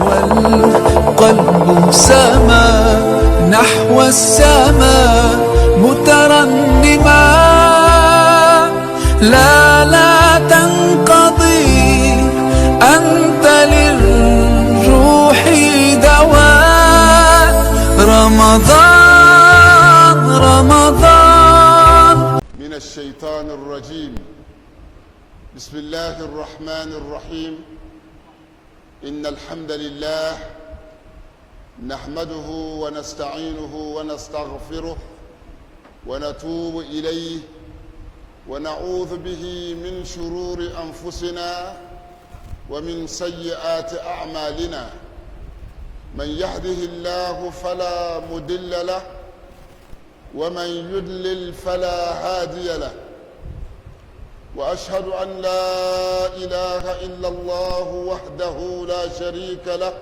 والقلب سما نحو السماء مترنما، لا لا تنقضي، أنت للروح دواء. رمضان رمضان. من الشيطان الرجيم. بسم الله الرحمن الرحيم. إن الحمد لله نحمده ونستعينه ونستغفره ونتوب إليه ونعوذ به من شرور أنفسنا ومن سيئات أعمالنا. من يهده الله فلا مدل له ومن يدلل فلا هادي له، وأشهد أن لا إله إلا الله وحده لا شريك له،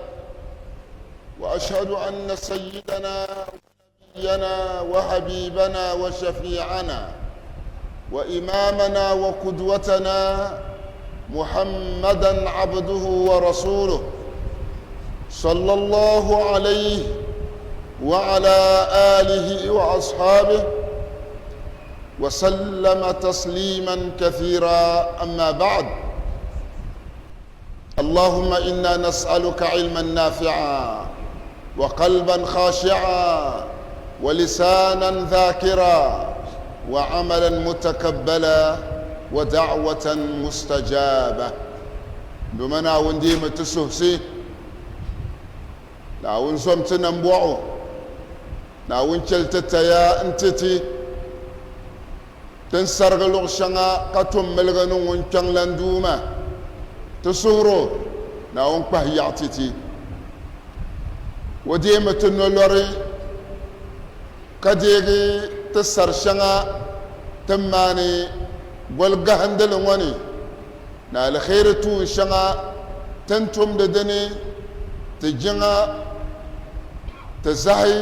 وأشهد أن سيدنا ونبينا وحبيبنا وشفيعنا وإمامنا وقدوتنا محمدا عبده ورسوله، صلى الله عليه وعلى آله وأصحابه وسلم تسليما كثيرا. أما بعد، اللهم إنا نسألك علما نافعا وقلبا خاشعا ولسانا ذاكرا وعملا متكبلا ودعوة مستجابة. Duuma Naawuni deemi ti suhisi, Naawuni zom ti nambɔɣu, Naawuni chɛli ti taya n-ti ti, Ti ni sarigi luɣ shɛŋa ka tum miligi ni ŋun kpiɔŋlan Duuma, ti suhir o, Naawuni kpahi yaɣi ti ti. O deemi ti nolɔri ka deegi ti sar shɛŋa ti ni maani goli gahindili ŋɔ ni, ni aliheri tuun shɛŋa ti ni tumdi di ni, ti jiŋa, ti zahi,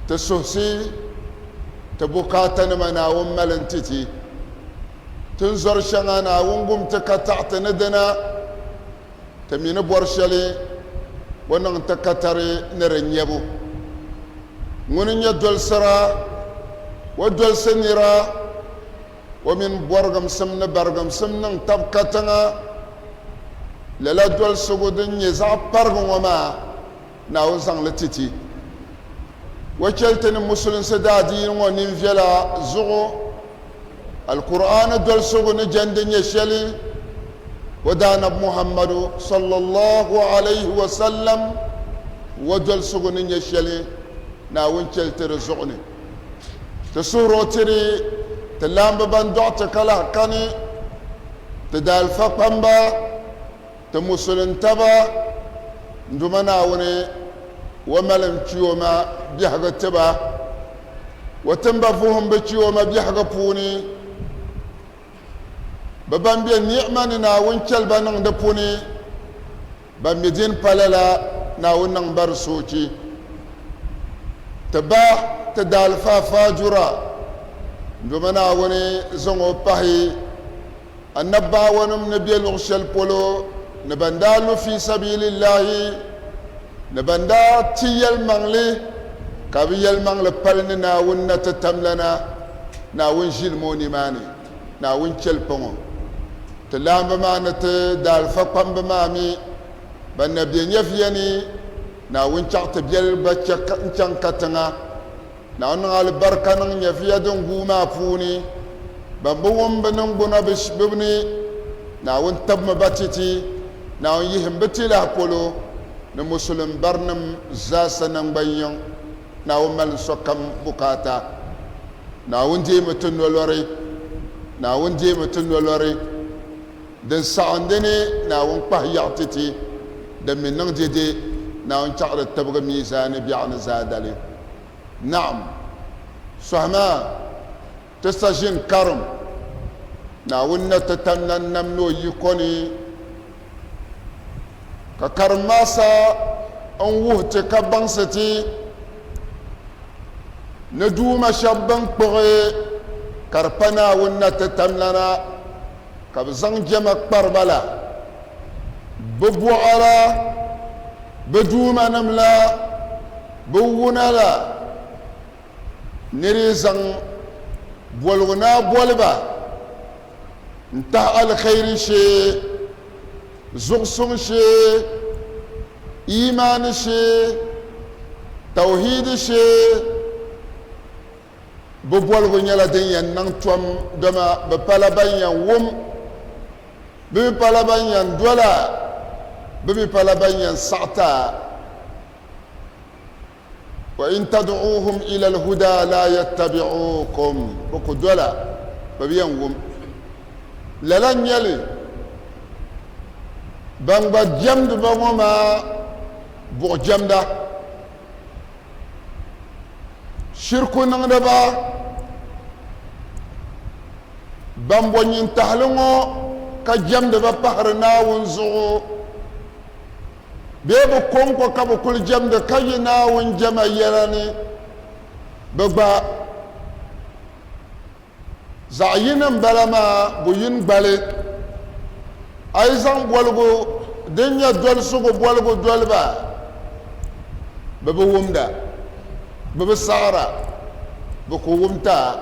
ti suhisi, ti bukaatanima Naawuni mali n-ti ti. Ti ni zɔri shɛŋa Naawuni gum ti ka taɣi ti ni dina, ti mi ni bɔri shɛli o niŋ ti katari ni di nyɛbu. Ŋuni n-nyɛ dolisira, o dolisi nira, o mini bɔrigimsim ni barigimsim niŋ tab katiŋa. Lala dolisigu din nyɛ zaɣ parigi ŋɔ maa Naawuni zaŋ li ti ti. O chɛli ti ni Musulinsi daadiini ŋɔ ninviɛla zuɣu, Alkur'aani dolisigu ni jɛndi nyɛ shɛli, o Daanabi Muhammadu sallallahu alayhi wa sallam o dolisigu ni nyɛ shɛli, Naawuni chɛli ti di zuɣu ni. Ti suhiri o tiri ti laamba ban dɔɣi ti ka lahi kani, ti daalifa kpamba, Ti musulintaba, n Duuma Naawuni, o malim Chioma biɛhigu ti ba. O tim ba vuhim bɛ Chioma biɛhigu puuni. Bɛ ban be ni'ima ni Naawuni chɛli ba niŋ di puni, ban mi din pa lala Naawuni niŋ ba di soochi. Ti ba ti daalifa Faajura, n Duuma Naawuni zaŋ o pahi Annabawanim ni be luɣ shɛli polo, ni ban daa lu fii sabiilillahi, ni ban daa ti yɛlimaŋli, ka bɛ yɛlimaŋli pali ni Naawuni na ti tamlana, Naawuni ʒilimi o nimaani, Naawuni chɛli paŋ o. Ti laamba maa ni ti daalifa kpamba maa mi ban na be nyɛviya ni, Naawuni chaɣ ti biɛli ba n-chaŋ katiŋa. Naawuni niŋ alibarika niŋ nyɛviya din guui maa puuni. Ban bi wum bɛ niŋgbuna bɛ ni, Naawuni tabimi ba titi. Naawuni yihim bɛ tilahi polo ni Musulim barinim zaasa naŋgbanyiŋ. Naawuni mali sokam bukaata. Naawuni deemi ti nolɔri. Naawuni deemi ti nolɔri. Din saɣindi ni Naawuni kpahi yaɣi titi, din mi niŋ dɛde, Naawuni chaɣiri tibigi miizaani biɛɣu ni zaadali. Naam, sɔhi maa ti sa ʒini karim Naawuni na ti tamla nam ni o yiko ni, ka karim maa sa n-wuhi ti ka baŋsi ti ni duuma shɛba bɛn kpuɣi ka di pa Naawuni na ti tamlana ka bɛ zaŋ jɛma kpari ba la. Bɛ buɣa la, bɛ duumanim la, bɛ wuna la, ni di zaŋ boligu na boli ba n-tahi alkhairi shee, zuɣusuŋ shee, imaani shee, tauhiidi shee. Bɛ boligu nyɛla din yɛn niŋ tom dama bɛ pala ban yɛn wum, bɛ mi pala ban yɛn dola, bɛ mi pala ban yɛn saɣita. Wa in tad'uuhum ila al-huda la yattabi'ukum, bɛ ku dola, bɛ bi yɛn wum. Lala n-nyɛ li, ban gba jɛmdi ba ŋɔ maa buɣujɛmda. Shiriku niŋdiba ban bo nyintahili ŋɔ ka jɛmdi ba pahiri Naawuni zuɣu bee bɛ kɔŋko ka bɛ kuli jɛmdi ka yi Naawuni jɛma yɛla ni, bɛ gba Zaɣ yini m-bala maa, bu yini gbali. A yi zaŋ boligu din nyɛ dolisigu boligu doli ba, bɛ bi wumda, bɛ bi saɣira, bɛ ku wumta a.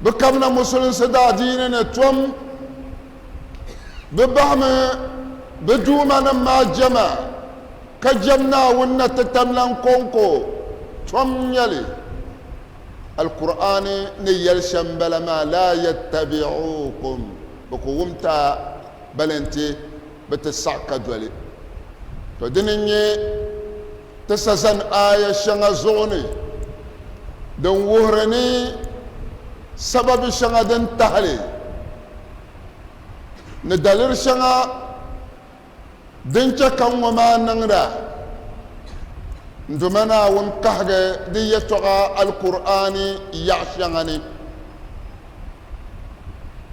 Bɛ kamina musulinsi daadiini ni tom, bɛ bahimi bɛ duumanim maa jɛma ka jɛm Naawuni na ti tamlan kɔŋko tom n-nyɛ li. Alkur'aani ni yɛli shɛm m-bala maa, laa yattabi'ukum, bɛ ku wumta balinte bɛ ti saɣi ka doli. To dini n-nyɛ ti sa zani aaya shɛŋa zuɣu ni din wuhiri ni sababi shɛŋa din tahili ni daliri shɛŋa Din chɛ ka ŋ-ŋɔ maa niŋda, n Duuma Naawuni kahigi di yɛtɔɣa Alkur'aani yaɣ shɛŋa ni,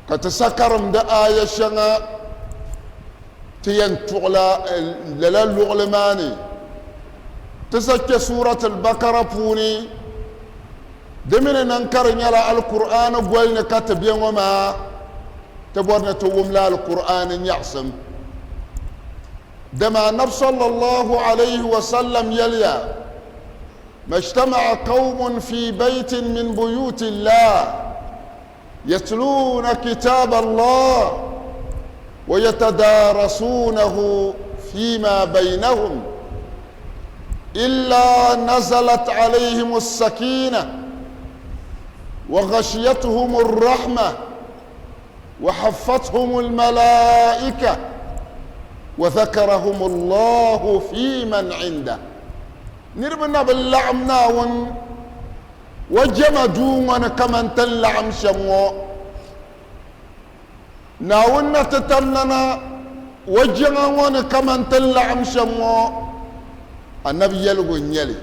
ka ti sa karim di aaya shɛŋa ti yɛn tuɣila lala luɣili maa ni. Ti sa kpe Suurat Al-Bakara puuni, di mi ni niŋ ka di nyɛla Alkur'aani goli ni ka ti be ŋɔ maa, Ti bɔri ni ti wum la Alkur'aani nyaɣisim. Dama Anabi sallallahu alayhi wa sallam yɛliya, Majtama'a qawmun fi baytin min buyuti llah yatluuna kitaab Allah wa yatadaarasuunahu fima baynahum illa nazalat alayhim as-sakinah wa ghashiyatuhum ar-rahmah وحفتهم الملائكة وذكرهم الله في من عنده. Niriba na bi laɣim Naawuni o jɛma duu ŋɔ ni kaman ti ni laɣim shɛm ŋɔ. Naawuni na ti tamna na o jɛŋa ŋɔ ni kaman ti ni laɣim shɛm ŋɔ. Anabi yɛligu n-nyɛ li.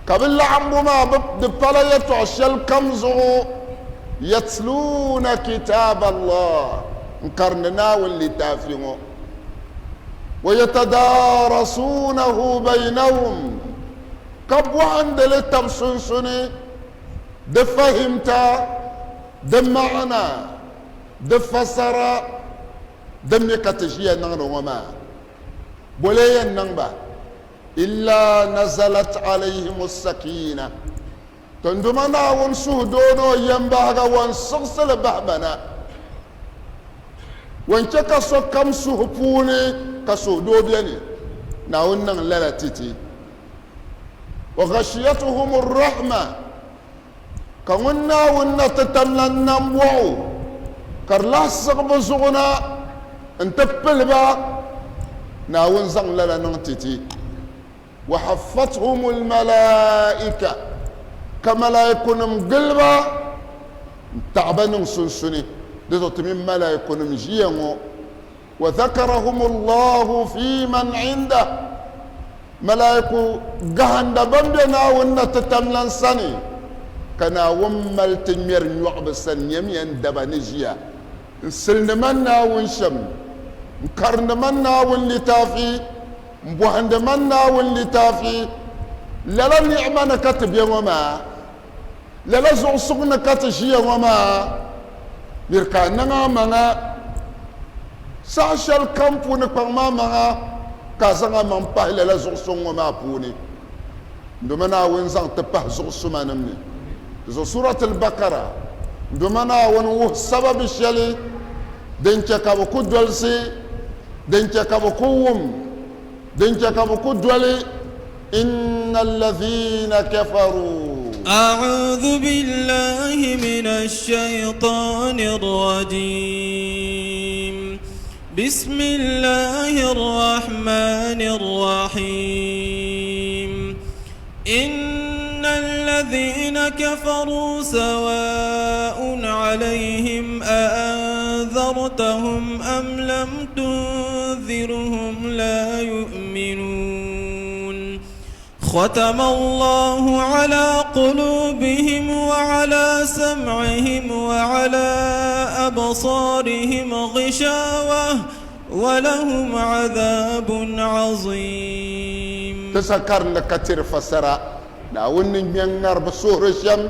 Ka bɛ laɣimbu maa bi di pala yɛtɔɣ shɛli kam zuɣu, Yatluuna kitaab Allah, n-karindi Naawuni litaafi ŋɔ, wa yatadaarasuunahu baynahum, ka bɔhindi li tab sunsuni, di fahimta, di maana, di fasara, din mi ka ti ʒiya niŋdi ŋɔ maa. Bole yɛn niŋ ba? Illa nazalat alayhim as-sakina, Tinduma Naawuni suhudoo ni o yɛmbahiga wan siɣisi li bahi ba na, wan chɛ ka sokam suhu puuni ka suhudoo beni. Naawuni niŋ lala ti ti. Wa ghashiyatuhum ar-rahma, ka ŋun Naawuni na ti tamla nambɔɣu ka di lahi siɣi bɛ zuɣu na n-ti pili ba, Naawuni zaŋ lala niŋ ti ti. Wa haffathum al-malaika, ka malaaikunim gili ba n-taɣi ba niŋ sunsuni, di zuɣu ti mini malaaikunim ʒiya ŋɔ. Wa zakarahum Allahu fi man indah, Malaiku gahinda ban be Naawuni na ti tamlan sani, ka Naawuni mali ti ŋmɛri nyɔɣu bɛ sani, Nyamiya n daba ni ʒiya n silindi man Naawuni shɛm, n karindi man Naawuni litaafi, m bɔhindi man Naawuni litaafi. Lala ni'ima ni ka ti be ŋɔ maa, lala zuɣusuŋ ni ka ti ʒiya ŋɔ maa, miri ka a niŋ a maŋa. Saha shɛli kam puuni kpaŋ maa maŋa ka a zaŋ a maŋ pahi lala zuɣusuŋ ŋɔ maa puuni. Doma Naawuni zaŋ ti pahi zuɣusumanim ni. Di zuɣu Surat Al-Baqarah, doma Naawuni wuhi sababi shɛli din chɛ ka bɛ ku dolsi, din chɛ ka bɛ ku wum, din chɛ ka bɛ ku doli Inna alladhina kafaru. أعوذ بالله من الشيطان الرجيم بسم الله الرحمن الرحيم إن الذين كفروا سواء عليهم أأنذرتهم أم لم تنذرهم لا يؤمنون ختم الله على قلوبهم وعلى سمعهم وعلى أبصارهم غشاوة ولهم عذاب عظيم. Ti sa karindi ka tiri fasara Naawuni ni ŋme n-ŋari bɛ suhuri shɛm,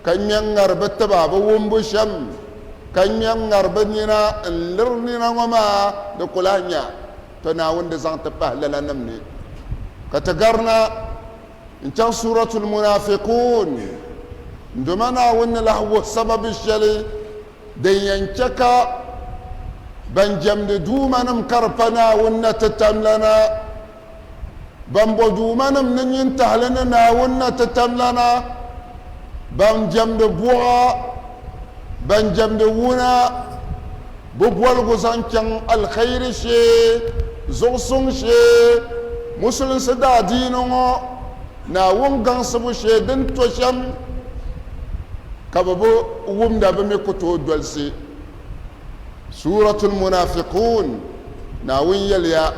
ka ŋme n-ŋari bɛ tiba bɛ wumbu shɛm, ka ŋme n-ŋari bɛ nina n-liri nina ŋɔ maa di ku lahi nya. To Naawuni di zaŋ ti pahi lala nim ni. Ka ti garina n-chaŋ Suuratul Munaafiquun, doma Naawuni ni lahi wuhi sababi shɛli din yɛn chɛ ka ban jɛmdi duumanim ka di pa Naawuni na ti tamlana, ban bo duumanim ni nyintahili ni Naawuni na ti tamlana, ban jɛmdi buɣa, ban jɛmdi wuna, bɛ boligu zaŋ chaŋ alkhairi shee, zuɣusuŋ shee, Musulinsi daadiini ŋɔ, Naawuni gaŋsibu shee din to shɛm ka bɛ bi wumda bɛ mi ku tooi dolsi. Suuratul Munaafiquun, Naawuni yɛliya.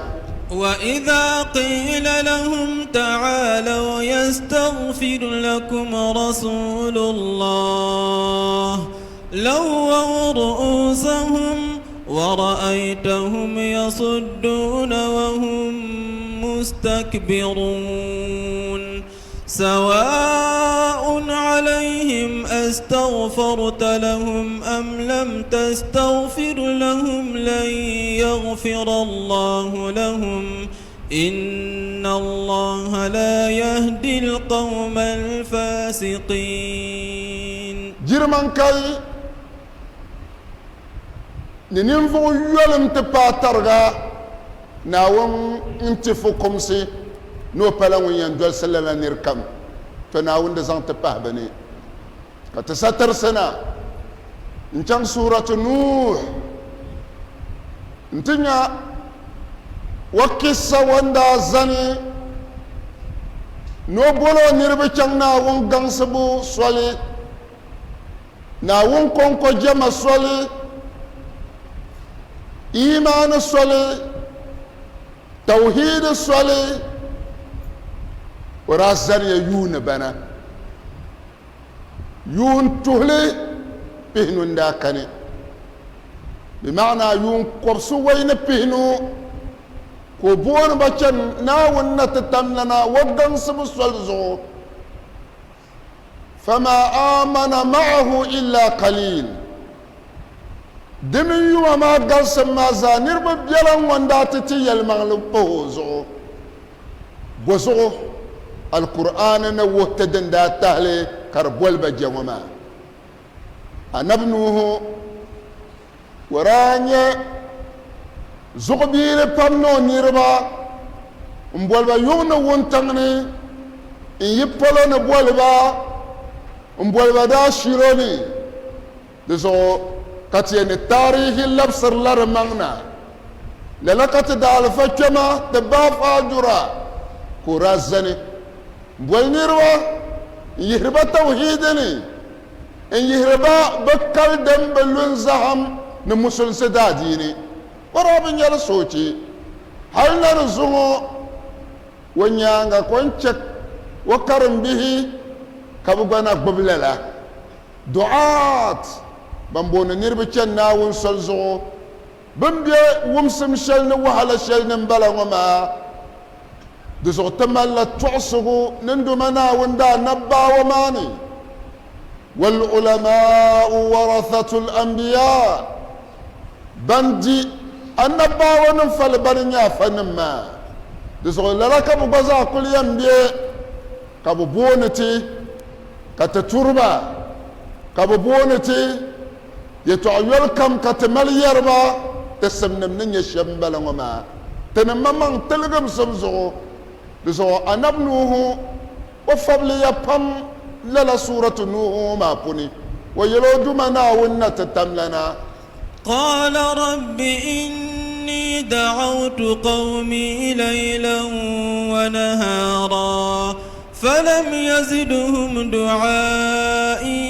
وَإِذَا قِيلَ لَهُمْ تَعَالَوْا يَسْتَغْفِرْ لَكُمْ رَسُولُ اللَّهِ لَوَّوْا رُءُوسَهُمْ وَرَأَيْتَهُمْ يَصُدُّونَ وَهُمْ مُسْتَكْبِرُونَ سَوَاءٌ عَلَيْهِمْ أَسْتَغْفَرْتَ لَهُمْ أَمْ لَمْ تَسْتَغْفِرْ لَهُمْ لَنْ يَغْفِرَ اللَّهُ لَهُمْ إِنَّ اللَّهَ لَا يَهْدِي الْقَوْمَ الْفَاسِقِينَ. Girman kai ni ninvuɣ yolim ti paai tariga Naawuni n-ti fukumsi ni o pala ŋun yɛn dolsi lala nir kam, to Naawuni di zaŋ ti pahi bɛ ni. Ka ti sa tirisi na n-chaŋ Suuratu Nuh nti nya o kissa o ni daa zani ni o boli o niriba chaŋ Naawuni gaŋsibu soli, Naawuni kɔŋko jɛma soli, iimaani soli, tawhiidi soli. O daa zaniya yuuni bana. Yuun tuhili pihinu n-daa kani, bɛ maana yuun kɔbisiwɛi ni pihinu ka o booni ba chani Naawuni na ti tamlana o gaŋsibu soli zuɣu. Fama aamana ma'ahu illa qaliil. Di mini yuma maa galisim maa zaa niriba biɛla ŋ-ŋɔ n-daa ti ti yɛlimaŋli pahi o zuɣu. Bɔzuɣu Alkur'aani ni wuhi ti din daa tahili ka di boli ba je ŋɔ maa? Anabi Nuhu o daa nyɛ zuɣubiiri pam ni o niriba m-boli ba yuŋ ni wuntaŋ ni n-yi polo ni boli ba m-boli ba daa shiro ni. Di zuɣu ka ti yɛn ni taarihi labisirila di maŋ na. Lala ka ti daalifa kpɛma ti baai faajura ka o daa zani m-boli niriba n-yihiri ba tawhiidi ni, n-yihiri ba bɛ kali din bi lu n-zahim ni musulinsi daadiini. O daa bi nya li soochi hali na di zuŋɔ. O nyaaŋa ka o ni chɛ o karimbihi ka bɛ gba na gbubi lala. Du'aat, ban booni niriba chani Naawuni soli zuɣu, bɛ ni be wumsim shɛli ni wahala shɛli ni m-bala ŋɔ maa. Di zuɣu ti malila tɔɣisigu ni n Duuma Naawuni daanabbaawa maa ni, Wal-ulamaa'u warathatul anbiyaa, ban di. Annabawa nim fali bani nyɛ afa nim maa. Di zuɣu lala ka bi gba zaa kuli yɛn bɛ ka bi booni ti ka ti turiba, ka bi booni ti yɛtɔɣa yoli kam ka ti mali yɛriba ti simnim ni nyɛ shɛm m-bala ŋɔ maa. Ti ni maŋmaŋ tiligimsim zuɣu. Di zuɣu Anabi Nuhu o fabiliya pam lala Suuratu Nuhu ŋɔ maa puni. O yɛl o Duuma Naawuni na ti tamlana. قال رب إني دعوت قومي ليلا ونهارا فلم يزدهم دعائي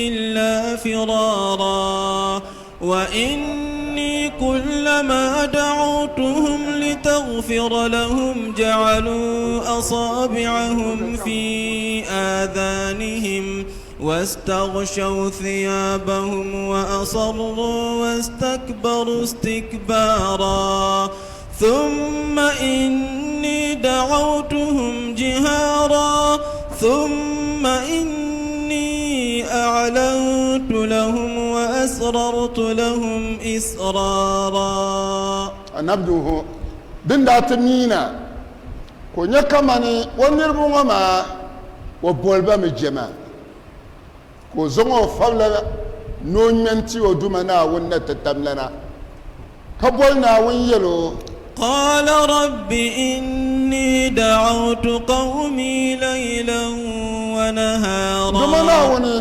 إلا فرارا وإني كلما دعوتهم لتغفر لهم جعلوا أصابعهم في آذانهم واستغشوا ثيابهم وأصروا واستكبروا استكبارا ثم إني دعوتهم جهارا ثم إني أعلنت لهم وأسررت لهم إسرارا. Anabi Nuhu din daa ti miina ka o nya kamani o niriba ŋɔ maa o boli ba mi jɛma, ka o zaŋ o fabila ni o ŋme n-ti o Duuma Naawuni na ti tamlana, ka boli Naawuni yɛl o. قال رب إني دعوت قومي ليلا ونهارا. Duuma Naawuni,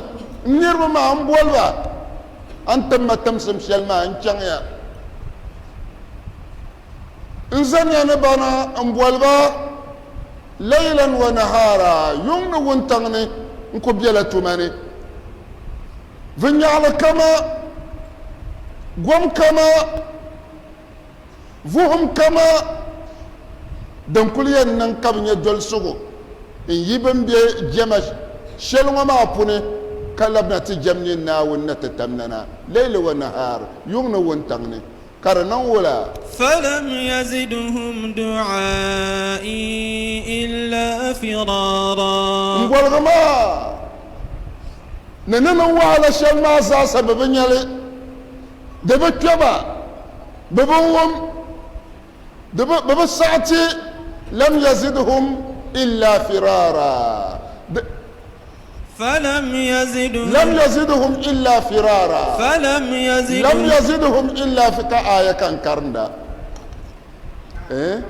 n niriba maa m boli ba, a ni tim ma timsim shɛli maa n chaŋ ya. N zaniya ni bana m boli ba laylan wa nahara, yuŋ ni wuntaŋ ni n ku bela tuma ni. Vinnyaɣili kama, gom kama, vuhim kama din kuli yɛn niŋ ka bɛ nya dolisigu n-yi bɛ ni be jɛma shɛli ŋɔ maa puni ka labina ti jɛm nyin Naawuni na ti tamlana layli wa nahar, yuŋ ni wuntaŋ ni. Ka di niŋ wula? Falam yazidhum du'a'i illa firara. N boligi maa ni ni niŋ wahala shɛli maa zaasa bɛ bi nya li, di bi kpe ba, bɛ bi wum, di bi, bɛ bi saɣi ti, lam yazidhum illa firara. Di. Falam yazidhum. Lam yazidhum illa firara. Falam yazidhum. Lam yazidhum illa fi ka aya kan karinda. Eh?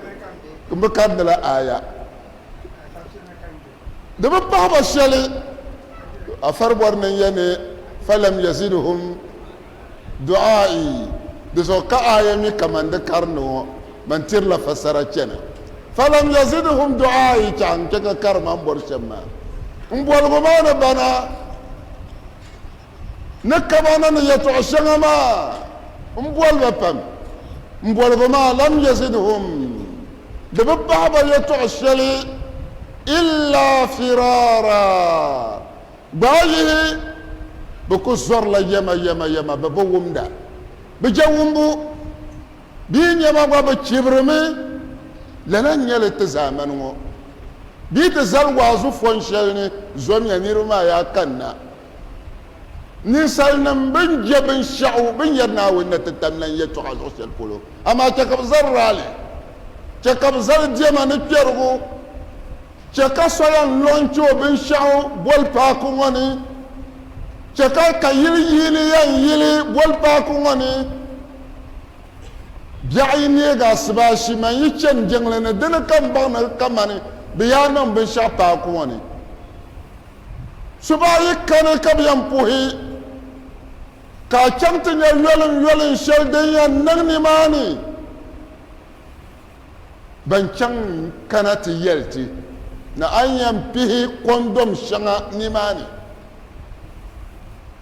N bi karindila aya. Di bi pahi ba shɛli a fari bɔri ni n yɛ ni falam yazidhum du'a'i di zuɣu ka aya mi kaman di karindi ŋɔ man tirila fasara chana. Falam yazidhum du'a'i chaŋ n-kpe ka karima n bɔri shɛm maa. N boligu maa ni bana ni kamana ni yɛtɔɣ shɛŋa maa m boli ba pam. M boligu maa lam yazidhum di bi pahi ba yɛtɔɣ shɛli illa firara gbaai yihi bɛ ku zɔrila yɛma yɛma yɛma bɛ bi wumda bɛ je wumbu. Bɛ yi nya ma gba bɛ chibirimi. Lala n-nyɛ li ti zaamani ŋɔ. Bɛ yi ti zali waazu fɔn shɛli ni, zomiya niriba maa yaa kanna. Ninsalinim bɛn je binshɛɣu bɛ ni yɛri Naawuni na ti tam lan yɛtɔɣa zuɣu shɛli polo, amaa chɛ ka bɛ zali raali, chɛ ka bɛ zali diɛma ni kpɛrigu, Chɛ ka soya n-lɔn ti o binshɛɣu boli paaki ŋɔ ni. Chɛ ka ka yili yiini yɛn yili boli paaki ŋɔ ni. Biɛɣu yi neegi asibaasi, man yi chani jiŋli ni, di ni ka m baŋ ni kamani bɛ yaa niŋ binshɛɣu paaki ŋɔ ni. Subaɣa yi kani ka bɛ yɛn puhi, ka a chaŋ ti nya yolimyolim shɛli din yɛn niŋ nimaani. Ban chaŋ kana ti yɛli ti ni a ni yɛn pihi kɔndom shɛŋa nimaani.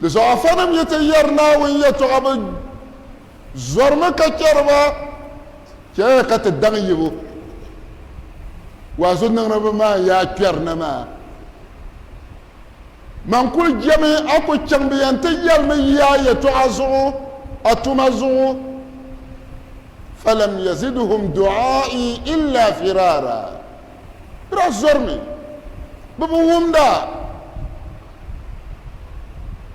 Di zuɣu afanim yi ti yɛri Naawuni yɛtɔɣa bɛ zɔrimi ka chɛri ba, chɛya ka ti daŋ yibu. Waazu niŋdiba maa n-yaa kpɛri na maa. Man kul jɛmi a ku chaŋ bɛ yɛn ti yɛlimi yi a yɛtɔɣa zuɣu, a tuma zuɣu. Falam yazidhum du'a'i illa firara. Bɛ daa zɔrimi, bɛ bi wumda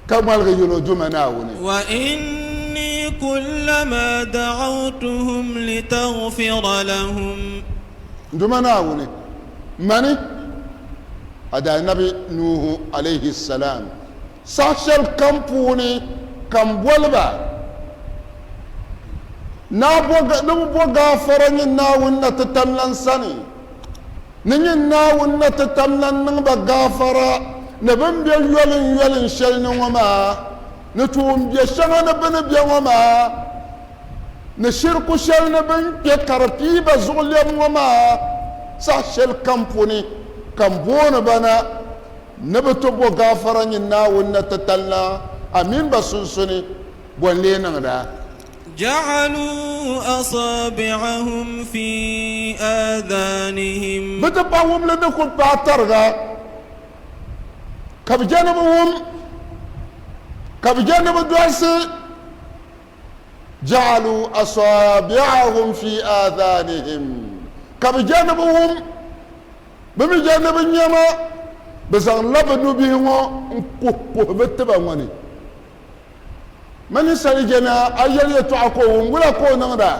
ka ŋmaligi yɛl o Duuma Naawuni. Wa inni. كلما دعوتهم لتغفر لهم. N Duuma Naawuni, mani a daanabi Nuhu alayhi salam saha shɛli kam puuni ka m boli ba ni a bo ni bɛ bo gaafara nyin Naawuni na ti tamlan sani, ni nyin Naawuni na ti tamlan niŋ ba gaafara ni bɛ ni be yolinyolim shɛli ni ŋɔ maa, ni tuumbiɛ shɛŋa ni bɛ ni be ŋɔ maa, ni shiriku shɛli ni bɛ ni kpe ka di pii ba zuɣu lɛm ŋɔ maa, saha shɛli kam puuni ka m booni ba na ni bɛ ti bo gaafara nyin Naawuni na titali na a mini ba sunsuni, bɔ n-lee niŋda? Ja'alu asabi'ahum fi adhanihim. Bɛ ti pa wumli ni ku paai tariga, ka bɛ je ni bɛ wum, ka bɛ je ni bɛ dolisi. Ja'alu asabi'ahum fi adhanihim, ka bɛ je ni bɛ wum, bɛ mi je ni bɛ nya ma, bɛ zaŋla bɛ nubihi ŋɔ n-kuhi kuhi bɛ tiba ŋɔ ni. Ma ninsali je ni a yɛli yɛtɔɣa ka o wum, wula ka o niŋda?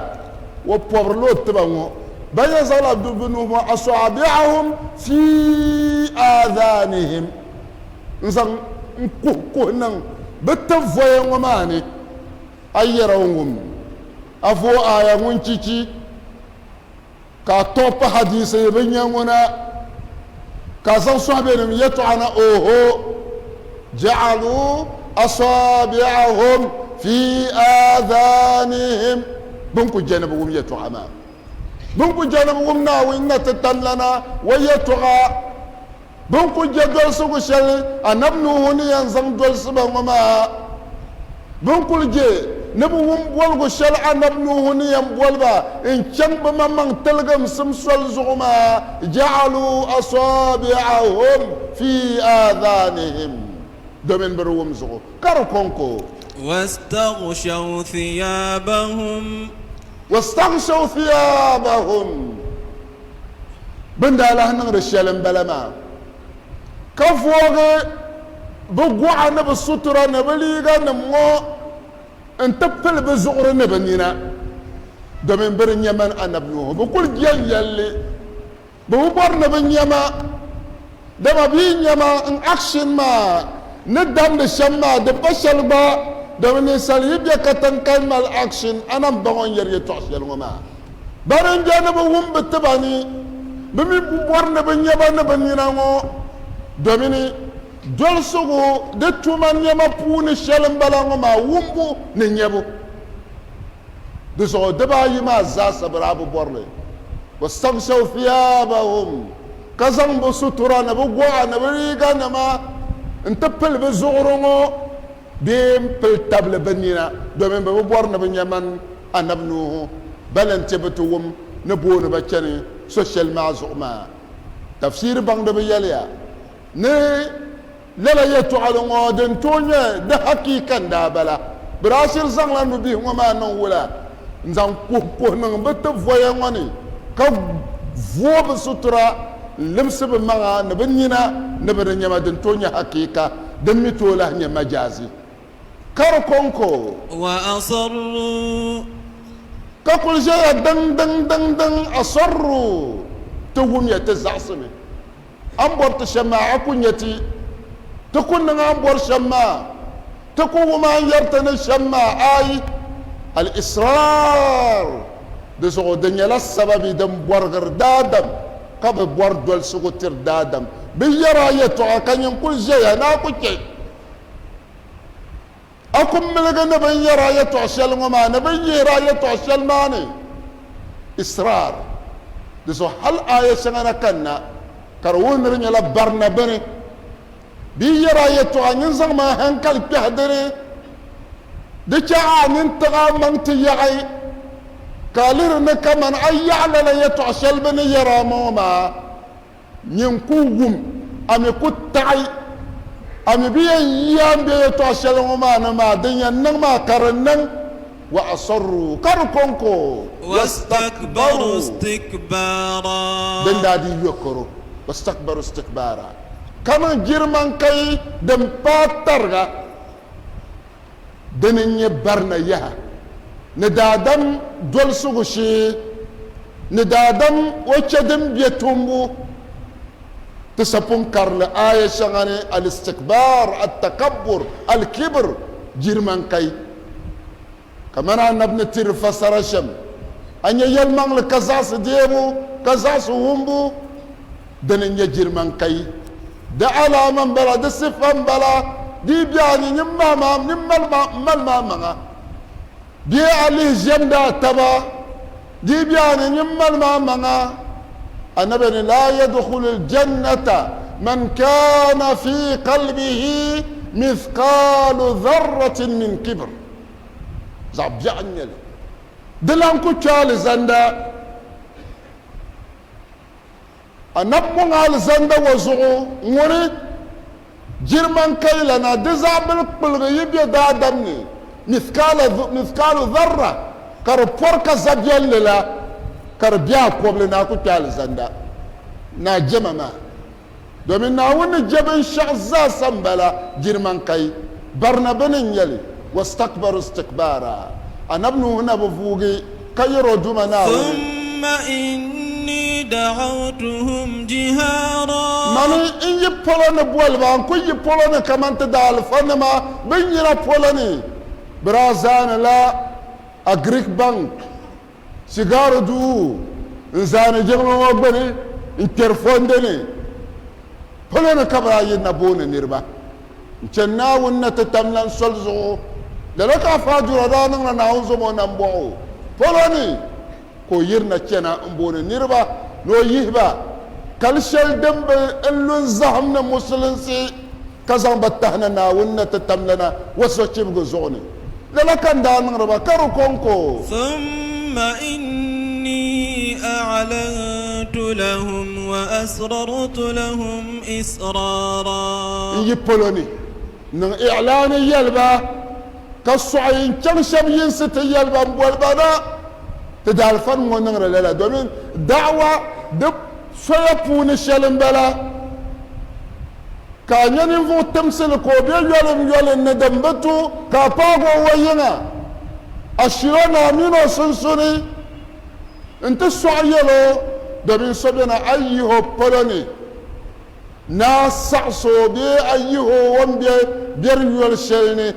O pɔbirila o tiba ŋɔ. Ban yɛn zaŋla bɛ nuhi ŋɔ asabi'ahum fi adhanihim n-zaŋ n-kuhi kuhi niŋ bɛ tib voya ŋɔ maa ni. A yɛra o ŋum a vooi aaya ŋun chichi ka a tɔɣi pa hadiisi yi bi nya ŋuna ka a zaŋ sɔhibenim yɛtɔɣa na, Oho! Ja'alu asabi'ahum fi aadhanihim, bɛ ni ku je ni bɛ wum yɛtɔɣa maa, bɛ ni ku je ni bɛ wum Naawuni na ti tamlana o yɛtɔɣa, bɛ ni ku je dolisigu shɛli Anabi Nuhu ni yɛn zaŋ dolisi ba ŋɔ maa, bɛ ni kuli je ni bɛ wum boligu shɛli Anabi Nuhu ni yɛn boli ba n-chaŋ bɛ maŋmaŋ tiligimsim soli zuɣu maa, Ja'alu asabi'ahum fi aadhanihim, domin bɛ di wum zuɣu ka di kɔŋko. Wastaghshaw thiyabahum. Wastaghshaw thiyabahum. Bɛ ni daa lahi niŋdi shɛli m-bala maa, ka voogi bɛ gɔɣa ni bɛ sutura ni bɛ liiganim ŋɔ nti pili bɛ zuɣuri ni bɛ nina, domin bɛ di nya mani Anabi Nuhu. Bɛ kul je n-yɛli li, bɛ bi bɔri ni bɛ nya ma, dama bɛ yi nya ma n action maa ni damdi shɛm maa, di pa shɛli gba, domin ninsal yi be katiŋ ka mali action, a na m-baŋ o ni yɛri yɛtɔɣ shɛli ŋɔ maa. Bani n-je ni bɛ wum bɛ tiba ni bɛ mi bi bɔri ni bɛ nya ba ni bɛ nina ŋɔ, domini dolisigu di tuma nɛma puuni shɛli m-bala ŋɔ maa wumbu ni nyabu. Di zuɣu dibaayi maa zaasa bɛ daa bi bɔri li. Wastaghshaw thiyabahum, ka zaŋ bɛ sutura ni bɛ gɔɣa ni bɛ liiganima nti pili bɛ zuɣuri ŋɔ bee m-pili tabili bɛ nina, domin bɛ bi bɔri ni bɛ nya man Anabi Nuhu bala n-ti bɛ ti wum ni booni ba chani so shɛli maa zuɣu maa. Tafsiiri baŋdiba yɛliya ni lala yɛltɔɣali ŋɔ din tooi nyɛ di hakiika n-daa bala. Bɛ daa shiri zaŋla nubihi ŋɔ maa niŋ wula n-zaŋ kuhi kuhi niŋ bɛ ti voya ŋɔ ni ka vooi bɛ sutura n-limsi bɛ maŋa ni bɛ nina ni bɛ di nyɛma din tooi nyɛ hakiika din mi tooi lahi nyɛ majaazi. Ka di kɔŋko. Wa asarru. Ka kuli ʒeya diŋ diŋ diŋ diŋ asarru ti wumya ti zaɣisimi. A ni bɔri ti shɛm maa a ku nya ti. Ti ku niŋ a ni bɔri shɛm maa. Ti ku wum a ni yɛri ti ni shɛm maa. Aai! Al-israr di zuɣu di nyɛla sababi din bɔrigiri daadam ka bi bɔri dolisigu tiri daadam. Bɛ yɛri a yɛtɔɣa ka nyin kuli ʒeya ni a ku chɛ. A ku miligi ni bɛ ni yɛr a yɛtɔɣ shɛli ŋɔ maa ni bɛ ni yihir a yɛtɔɣ shɛli maa ni israr. Di zuɣu hal aaya shɛŋa na kanna ka di wuhi ni di nyɛla barina bini. Bɛ yi yɛr a yɛtɔɣa, nyin zaŋmi a haŋkali kpɛhi di ni. Di chɛ a nini tiɣ a maŋ ti yaɣi, ka a lihiri ni kaman a yaɣi lala yɛtɔɣ shɛli bɛ ni yɛr a ŋɔ maa. Nyin ku wum, a mi ku taɣi, a mi bi yɛn yi a ni be yɛtɔɣ shɛli ŋɔ maa ni maa, din yɛn niŋ maa ka di niŋ, wa asarru, ka di kɔŋko, wastakbaru istikbaara, din daa dii yɔkɔro, wastakbaru istikbaara, ka niŋ girimaŋkayi din paai tariga, dini n-nyɛ barina yaha. Ni daadam dolsigu shee, ni daadam o chɛ din be tumbu. Ti sa pun karili aaya shɛŋa ni, al-istikbar, at-takabbur, al-kibr, girmankai. Kamani Anabi ni tiri fasara shɛm, a nya yɛlimaŋli ka zaɣisi deebu, ka zaɣisi wumbu, dini n-nyɛ girmankai. Di alaama m-bala, di sifa m-bala, di yi be a ni, nyin mali ma maŋa. Bee a lihi ʒiɛmdi a taba, di yi be a ni, nyin mali ma maŋa. Anabi ni, laa yadkhulu ljannata man kana fi qalbihi mithqalu dharratin min kibr. Zaɣ biɛɣu n-nyɛ li. Di lan ku kpe alizanda. Anabi mɔŋ alizanda ŋɔ zuɣu ŋuni jirimaŋkayi lana di zaɣ bil kpuligi yi be daadam ni mithqaalu dharra ka di pɔri ka zabiɛlli la ka di be a kɔbili ni a ku kpe alizanda ni a jɛma maa. Domin Naawuni ni je binshɛɣu zaasa m-bala, jirimaŋkayi, barina bini n-nyɛ li, wastakbaru istikbaara. Anabi Nuhu na bi vuugi ka yɛr o Duuma Naawuni. Thumma inni da'awtuhum jihaara. Mani n-yi polo ni boli ba, n ku yi polo ni kaman ti daalifanima bɛn yina polo ni. Bɛ daa zaanila Agric Bank Sigaari duu n-zaani jiŋli ŋɔ gbuni n-kpɛri fondi ni. Polo ni ka bɛ daa yirina booni niriba n-chani Naawuni na ti tam lan soli zuɣu. Lala ka Afa Dura daa niŋla Naawuni zom o nambɔɣu polo ni ka o yirina chana m-booni niriba ni o yihi ba kali shɛli din bi n-lu n-zahim ni musulinsi ka zaŋ ba tahi na Naawuni na ti tam lana o sochibigi zuɣu ni. Lala ka n daa niŋdi ba ka di kɔŋko. Thumma inni a'lantu lahum wa asrartu lahum israra. N yi polo ni niŋ i'laani yɛli ba, ka sɔɣi n-chaŋ shɛb yinsi ti yɛli ba, M boli ba na ti daalifani ŋɔ niŋdi lala, domin da'awa di soya puuni shɛli m-bala. Ka a nya ninvuɣ timsili ka o be yolimyolim ni din bi tu ka a paag o o yiŋa, a shir o ni a min o sunsuni nti sɔɣi yɛl o, domin so beni a yi yih o polo ni ni a saɣis o bee a yih o o ni be biɛr yol shɛli ni,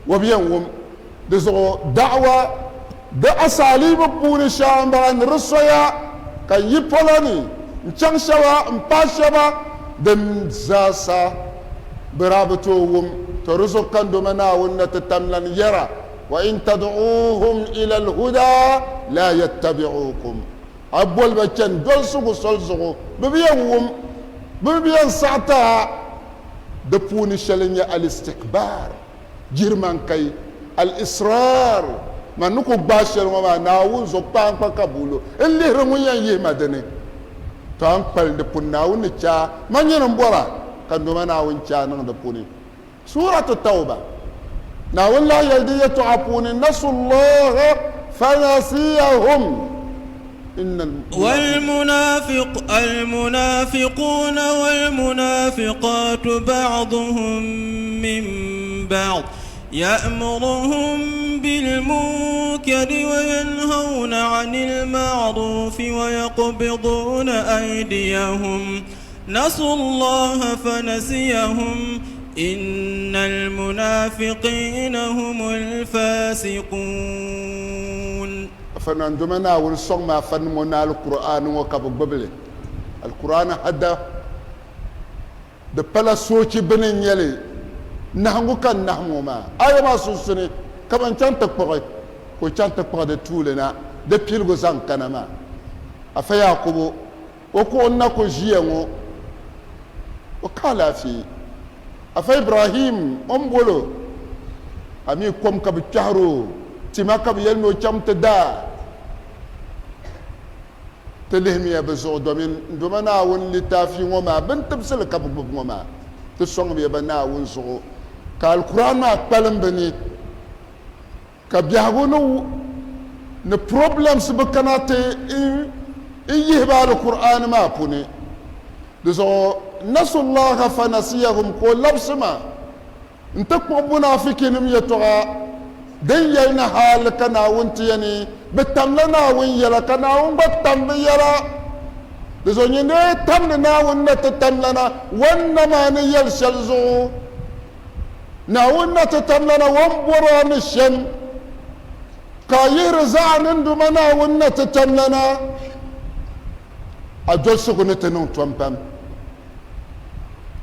o bi yɛn wum. Di zuɣu da'awa di asaalibu puuni shɛŋa m-bala ni di soya ka yi polo ni n-chaŋ shɛba m-pahi shɛba din zaasa bɛ daa bi tooi wum. To di zuɣu ka n doma Naawuni na ti tam lan yɛra, Wa in tad'uuhum ila al-hudaa laa yattabi'uukum. A boli ba chani dolsigu soli zuɣu, bɛ bi yɛn wum, bɛ mi bi yɛn saɣi ti a. Di puuni shɛli n-nyɛ al-istikbaar. Girmankai, al-israr, man ni ku gbaai shɛli ŋɔ maa, Naawuni zuɣu kpaankpa ka bulo n lihiri ŋun yɛn yihi ma di ni. To a ni kpalim di puni Naawuni ni chɛ a, man nyini m-bɔra ka n doma Naawuni chɛ a niŋ di puni. Suuratu Tawba, Naawuni lahi yɛli di yɛtɔɣa puuni, Nasullaha fanasiyahum. والمنافق المنافقون والمنافقات بعضهم من بعض يأمرهم بالمنكر وينهون عن المعروف ويقبضون أيديهم نسوا الله فنسيهم إن المنافقين هم الفاسقون Afanandoma Naawuni sɔŋmi afanim ŋɔ ni Alkur'aani ŋɔ ka bɛ gbubi li. Alkur'aani hadda di pala soochi bini n-nyɛ li, nahiŋgu ka n nahim ŋɔ maa. Aya maa sunsuni ka ban chaŋ ti kpuɣi ka o chaŋ ti kpuɣi di tuuli na di piligu zaŋ kana maa. Afa Yakubu o kuɣu n-na ku ʒiya ŋɔ o ka alaafee. Afa Ibrahim o ni bol o, a mi kom ka bɛ kpɛhir o, tima ka bɛ yɛli ni o cham ti da. Ti lihimiya bɛ zuɣu domin n Duuma Naawuni litaafi ŋɔ maa bɛ ni tibisi li ka bɛ gbubi ŋɔ maa. Ti sɔŋmiya ba Naawuni zuɣu ka Alkur'aan maa kpalim bɛ ni, ka biɛhigu ni ni problems bi kana ti n yihi ba Alkur'aani maa puuni. Di zuɣu nasullaha fanasiyahum ka o labisi ma n-ti kpuɣi munaafikinim yɛtɔɣa Din yɛli ni hali ka Naawuni ti ya ni bɛ tamla Naawuni yɛla ka Naawuni gba tam bɛ yɛla. Di zuɣu nyin dee tamdi Naawuni na ti tamlana wanna maa ni yɛli shɛli zuɣu. Naawuni na ti tamlana o ni bɔr a ni shɛm, ka a yihiri zaɣa ni n Duuma Naawuni na ti tamlana, a dolsigu ni ti niŋ tom pam.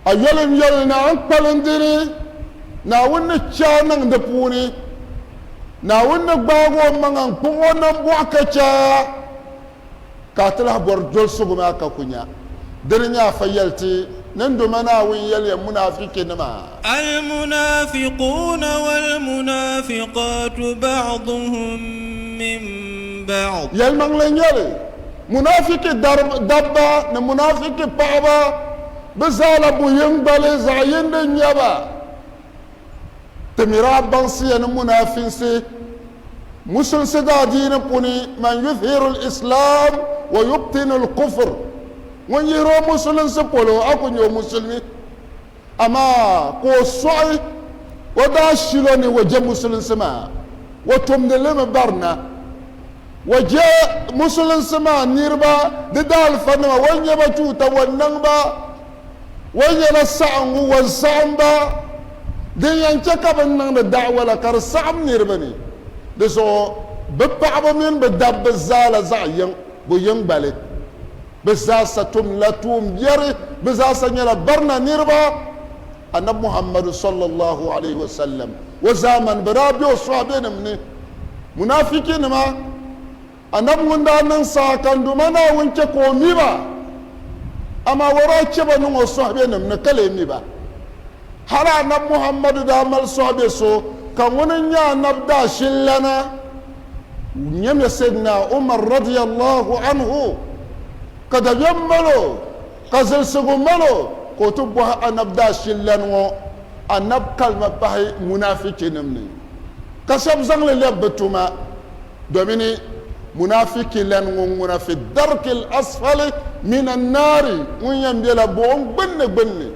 A yoli n-yoli ni a ni kpalim di ni, Naawuni ni chɛ a niŋ di puuni. Naawuni ni gbaag o maŋa n-kpuɣ o nambɔɣu ka chɛ a, ka a ti lahi bɔri dolsigu maa ka ku nya. Dini n-nyɛ afa yɛli ti ni n Duuma Naawuni yɛliya munaafikinima. Almunaafiquuna walmunaafiqaatu ba'duhum min ba'd. Yɛlimaŋli n-nyɛ li, Munafiki dabba ni munafiki paɣaba bɛ zaala buyiŋgbali zaɣ yindi n-nyɛ ba. Ti mi daa baŋsiya ni munafinsi musulinsi daadiini puni man yuzhiru l-islam wa yubtinu l-kufr, ŋun yihiri o musulinsi polo a ku nyɛ o musulimi, amaa ka o sɔɣi o daa shilo ni o je musulinsi maa, o tumdi li mi barina. O je musulinsi maa niriba di daalifanima, o ni nyɛ ba chuuta, o ni niŋ ba, o ni nyɛla saɣiŋgu, o ni saɣim ba. Din yɛn che ka bɛ ni niŋdi da'awa la ka di saɣim niriba ni. Di zuɣu bɛ paɣaba mini bɛ dabba zaa la zaɣ yiŋ, bɛ yiŋ gbali. Bɛ zaasa tumla tuumbiɛri, bɛ zaasa nyɛla barina niriba. Anabi Muhammadu sallallahu alaihi wasallam o zaamani bɛ daa be o sɔhibenim ni, Munafikinima, Anabi ŋun daa niŋ saha ka n Duuma Naawuni chɛ ka o mi ba, amaa o daa chɛ ba niŋ o sɔhibenim ni ka lee mi ba. Hali Anabi Muhammadu daa mali sɔhibe so ka ŋuni n-nyɛ Anabi daashililana, nyamiya Sayyidina Umar radiyallahu anhu, ka dabiɛm mali o, Ka zilisigu mal o ka o ti bɔhi Anab daashililani ŋɔ, Anab kalima pahi munaafichinim ni, ka shɛb zaŋ li lɛbi bɛ tuma, domini munaafichilani ŋun ŋuna fi darkil asfali mina naari, ŋun yɛn bela buɣim gbunni gbunni,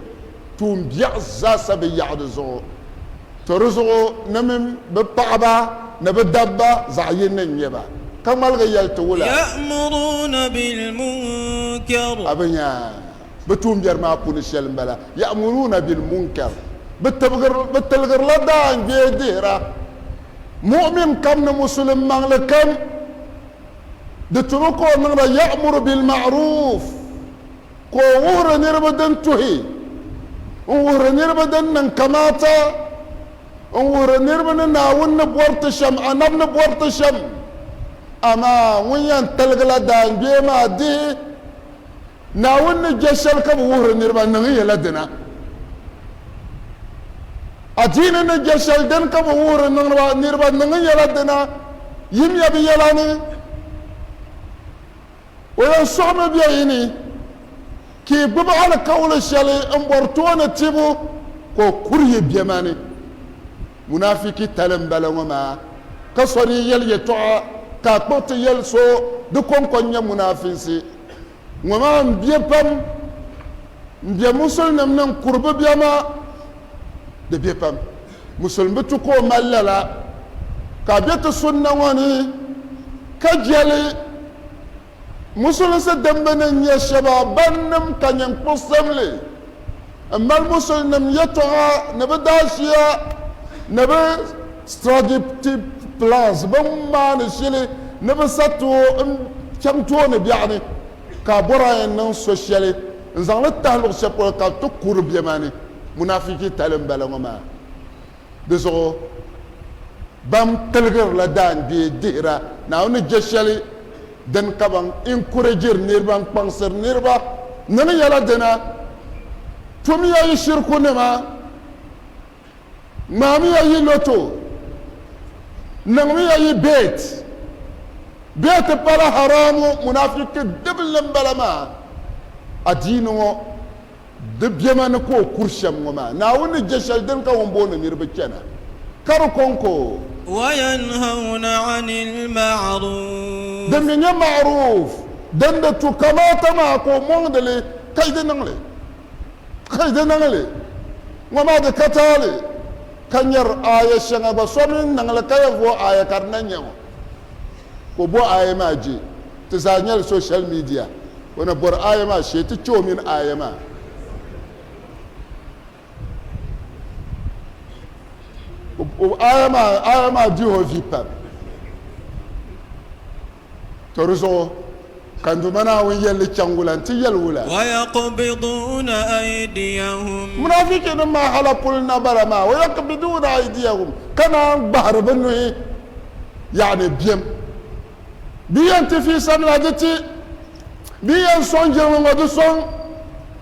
tuumbiɛɣu zaasa bi yaɣi di zuɣu. To di zuɣu ni mini bɛ paɣiba ni bɛ dabba zaɣ yini n-nyɛ ba, ka ŋmaligi yɛli ti wula? Ya'muruna bil-munkar. A bi nya bɛ tuumbiɛri maa puuni shɛli m-bala, ya'muruna bil-munkar, bɛ tibigiri, bɛ tiligirila daangbee dihira. Mu'min kam ni Musulim maŋli kam, di tumi ka o niŋda ya'muru bil-ma'ruf. Ka o wuhiri niriba din tuhi, n-wuhiri niriba din niŋ kamaata, n-wuhiri niriba ni Naawuni ni bɔri ti shɛm, Anabi ni bɔri ti shɛm. Amaa ŋun yɛn tiligi la daangbee maa dihi Naawuni ni je shɛli ka bi wuhiri niriba, niŋ yɛla dina. Adiini ni je shɛli dini ka bi wuhiri niriba, niŋ yɛla dina. Yimiya bɛ yɛla ni. O yɛn sɔɣimi be yi ni, ka yi gbibi alikauli shɛli m-bɔri tooni tibu, ka o kuri yi bɛma ni. Munafiki tali m-bala ŋɔ maa, ka so di yɛli yɛtɔɣa ka a kpuɣi ti yɛli so di kɔŋko n-nyɛ munafinsi. Ŋɔ maa m-be pam, m-be musulinim ni n-kuri bɛ bɛma, di be pam. Musulimi bi tu ka o mali lala, ka a be ti sunna ŋɔ ni ka je li. Musulinsi dimbi ni n-nyɛ shɛba bannim ka nyiŋkpuɣisimli m-mali musulinim yɛtɔɣa ni bɛ daashiya ni bɛ strategic plans, bɛ maani shili ni bɛ sa tooi n-chaŋ tooni biɛɣuni ka a bɔri a yɛn niŋ so shɛli n-zaŋ li tahi luɣ shɛli polo ka bɛ ti kuri bɛ ma ni. Munafiki tali m-bala ŋɔ maa. Di zuɣu ban tiligirila daangbee dihira Naawuni ni je shɛli dini ka ban encouragiri niriba n-kpaŋsiri niriba niŋ yɛla dina, Tumiya yi shirikunima, ŋmaamiya yi loto, niŋmiya yi bet. Bet pala haramu, munafiki dibili m-bala maa adiini ŋɔ. Di bema ni ka o kuri shɛm ŋɔ maa, Naawuni ni je shɛli dini ka ŋun booni niriba chana, ka di kɔŋko. Wayanhawna anil ma'ruf. Din mi nyɛ ma'ruf, din di tu kamaata maa ka o mɔŋdi li, ka yi di niŋ li, ka yi di niŋ li. Ŋɔ maa di ka taali. Ka nyari aaya shɛŋa gba so mi niŋ li ka yɛn vooi aaya ka di na nyɛ ŋɔ ka o bo aaya maa je. Ti zaa nyɛli social media o na bori aaya maa shee ti che o mini aaya maa. O aaya maa aaya maa dihi o vi pam. To di zuɣu ka n Duuma Naawuni yɛli li chaŋ wula nti yɛli wula? Wayaqbiduuna aydiyahum. Munaafichinim maa hala puli na bala maa, wayaqbiduuna aydiyahum, ka naan gbahiri bɛ nuhi, yaani biɛm. Bɛ yɛn ti fi samila di ti, bɛ yɛn sɔŋ jiŋli ŋɔ di sɔŋ,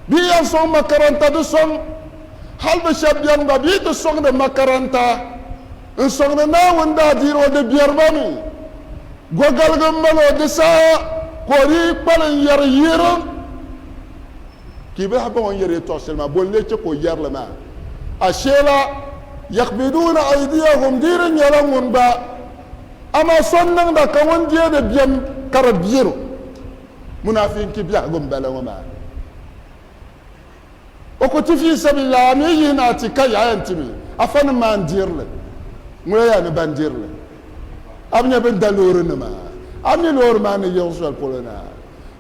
bɛ yɛn sɔŋ makaranta di sɔŋ, hali bɛ shɛba bɛni gba bɛ yi ti sɔŋdi makaranta n sɔŋdi Naawuni daadiini ŋɔ di biɛri ba mi. Gɔgaligi m-mali o di saha ka o dii kpalim yɛri yirim. Ka yi bi lahi baŋ o ni yɛri yɛtɔɣ shɛli maa, bɔ n-lee chɛ ka o yɛri li maa? Asheela yakbiduuna aydiyahum di di nyɛla ŋun gba, amaa so n-niŋda ka ŋun deedi biɛm ka di biɛr o. Munaafiinki biɛhigu m-bala ŋɔ maa. O ku ti fi sabilillah, a mi yihi ni a ti ka yaɣa yɛn ti mi afanim maa n-diri li, ŋuna yaa ni ban diri li. A bi nya bɛ ni da loorinima, a mi loori maa ni yiɣi soli polo na.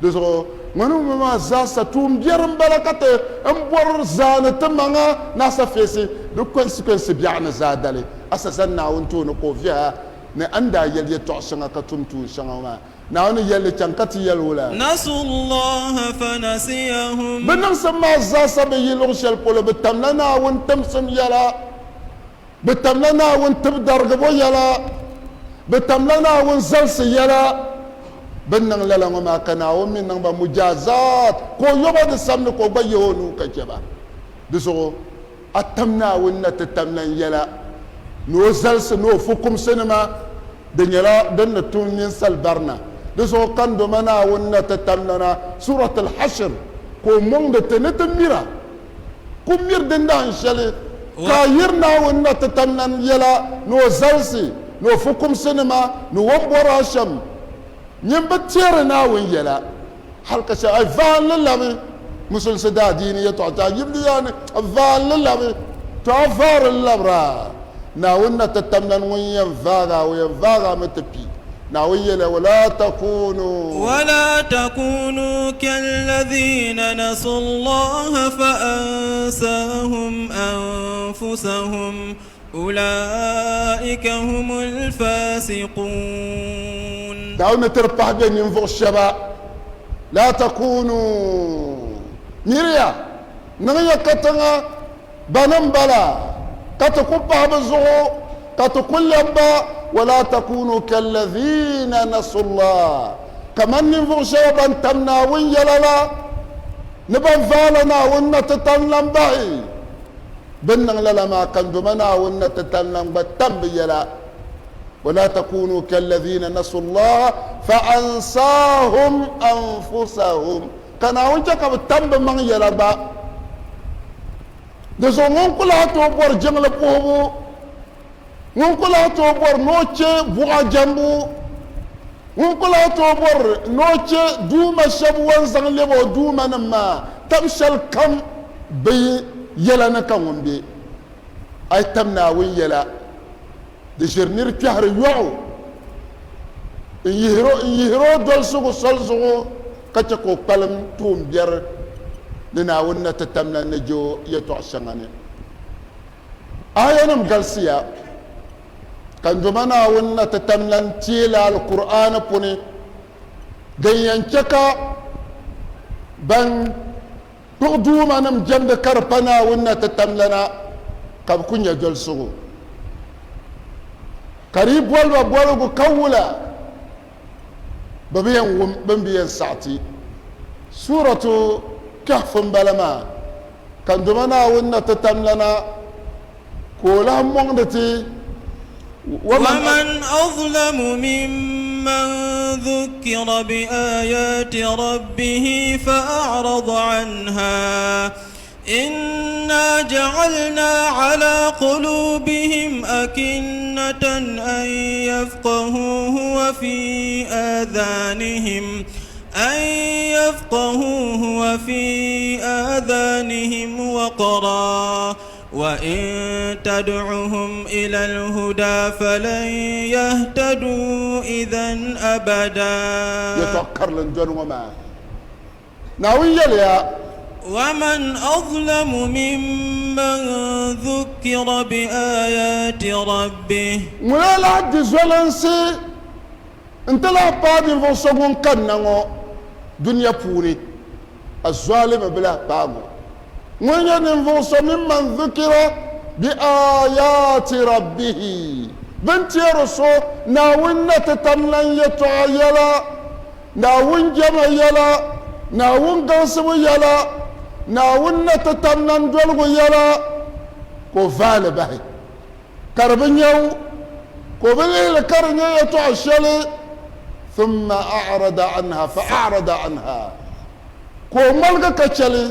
Di zuɣu ŋuni ŋɔ maa zaasa tuumbiɛri m-bala ka ti n bɔri zaani ti maŋa ni a sa feesi di consequence biɛɣu ni zaadali. A sa zani Naawuni tooni ka o vihi a ni a ni daa yɛli yɛtɔɣ shɛŋa ka tum tuun shɛŋa ŋɔ maa. Naawuni yɛlli chaŋ ka ti yɛli o la. Nasu Allaha fanasiyahum. Bɛ niŋsim maa zaasa bi yi luɣ shɛli polo, bɛ tamla Naawuni timsim yɛla, bɛ tamla Naawuni tibidarigibo yɛla, bɛ tamla Naawuni zalisi yɛla. Bɛ ni niŋ lala ŋɔ maa ka Naawuni mi niŋ ba mujaazaat, ka o yo ba di samli ka o gba yihi o nuu ka chɛ ba. Di zuɣu a tam Naawuni na ti tam lan yɛla ni o zalisi ni o fukumsinima. Di nyɛla din ni tum ninsal barina. Di zuɣu ka n doma Naawuni na ti tamlana Surat Al-Hashr, ka o mɔŋdi ti ni ti mira, ku miri dindahin shɛli, ka a yiri Naawuni na ti tamlan yɛla ni o zalisi, ni o fukumsinima, ni o ni bɔri a shɛm. Nyin bi teeri Naawuni yɛla hal ka shɛli, a vaai n-li labi Musulinsi daadiini yɛtɔɣa ti a yibli yaa ni a vaai n-li labi, to a vaari n labiri a Naawuni na ti tamlan ŋun yɛn vaag a, o yɛn vaag a mi ti kpi. Naawuni yɛliya, Wala takunu. Wala takunu kalladhina nasu Allaha fa ansahum anfusahum ulaika humul fasiqun. Naawuni ni tiri pahi bɛ ninvuɣ shɛba, La takunu, miriya, niŋya katiŋa. Bani m-bala, ka ti ku pahi bɛ zuɣu, ka ti ku lɛbi ba, Wala takunuu kallaziina nasullaah, kaman ninvuɣ shɛba ban tam Naawuni yɛla la, ni ban vaala Naawuni na ti tam lan bahi. Bɛ ni niŋ lala maa, ka n doma Naawuni na ti tam lan gba tam bɛ yɛla. Wala takunuu kallaziina nasullaah fa ansaahum anfusahum. Ka Naawuni chɛ ka bɛ tam bɛ maŋ yɛla gba. Di zuɣu ŋun ku lahi tooi bɔri jiŋli puhibu, ŋun ku lahi tooi bɔri ni o chɛ buɣa jɛmbu, ŋun ku lahi tooi bɔri ni o chɛ duuma shɛba o ni zaŋ lɛbi o duumanim maa tam shɛli kam bɛ yɛla ni ka ŋun be. A yi tam Naawuni yɛla, di ʒiri nir kpɛhiri yɔɣu n-yihir o dolisigu soli zuɣu. Ka chɛ ka o kpalim tuumbiɛri ni Naawuni na ti tam la ni je o yɛtɔɣ shɛŋa ni. Aayanim galisiya, ka n Duuma Naawuni na ti tam la n-teei li Alkur'aani puni, din yɛn chɛ ka ban kpuɣi duumanim jɛmdi ka di pa Naawuni na ti tam la na, ka bɛ ku nya dolsigu. Ka di yi boli ba boligu ka wula. Bɛ bi yɛn wum, bɛ mi bi yɛn saɣi ti. Suuratu Kahf m-bala maa, ka n Duuma Naawuni na ti tamlana ka o lahi mɔŋdi ti, Waman. Waman azlamu mimman dhukkira bi-aayaati rabbihi fa-a'rada anha. Inna ja'alna 'ala qulubihim akinnatan an yafqahuhu wa fi adhanihim an yafqahuhu wa fi adhanihim waqra. وإن تدعهم إلى الهدى فلن يهتدوا إذا أبدا. Yɛtɔɣ karili n-dɔni ŋɔ maa. Naawuni yɛliya. ومن أظلم ممن ذكر بآيات ربه. Ŋuna lahi di zualinsi n-ti lahi paai ninvuɣ so ŋun kanna ŋɔ dunia puuni, azzalimi bi lahi paagi o. Ŋun nyɛ ninvuɣ so mimman dhukira bi aayaati rabbihi, bɛ ni teeri so Naawuni na ti tam lan yɛtɔɣa yɛla, Naawuni jɛma yɛla, Naawuni gaŋsibu yɛla, Naawuni na ti tam lan doligu yɛla, ka o vaai li bahi ka di bi nya o, ka o bi lihi li ka di nyɛ yɛtɔɣ shɛli, thumma a'rada anha fa a'rada anha, ka o ŋmaligi ka chɛ li,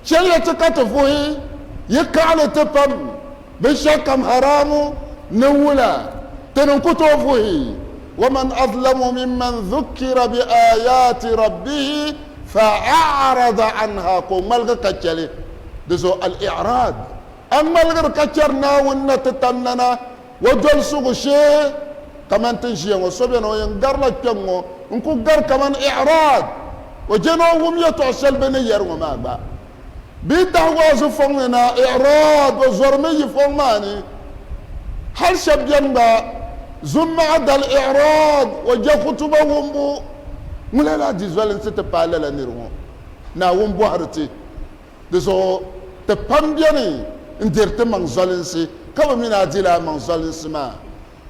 Chɛliya ti ka ti vuhi yi kaɣili ti pam binshɛɣukam haramu ni wula, ti ni ku tooi vuhi. Waman azlamu mimman zukkira bi aayaati rabbihi fa-a'rada anha, ka o ŋmaligi ka chɛ li. Di zuɣu al-i'raad, a ŋmaligiri ka chɛri Naawuni na ti tamlana o dolisigu shee, kaman ti ni ʒiya ŋɔ, so beni o yɛn garila kpɛŋ ŋɔ n-ku gari kaman i'raad, o je ni o wum yɛtɔɣ shɛli bɛ ni yɛri ŋɔ maa gba. Bɛ yi tahi waazu fɔŋ ni na, i'raad, o zɔrimi yi fɔŋ maa ni. Hal shɛb beni gba, zummaɣa dali i'raad, o je khutuba wumbu. Ŋuna laa di zualinsi ti paai lala nir ŋɔ. Naawuni bɔhiri ti. Di zuɣu ti pam beni n-diri ti maŋ zualinsi, ka bi mi ni a dila a maŋ zualinsi maa.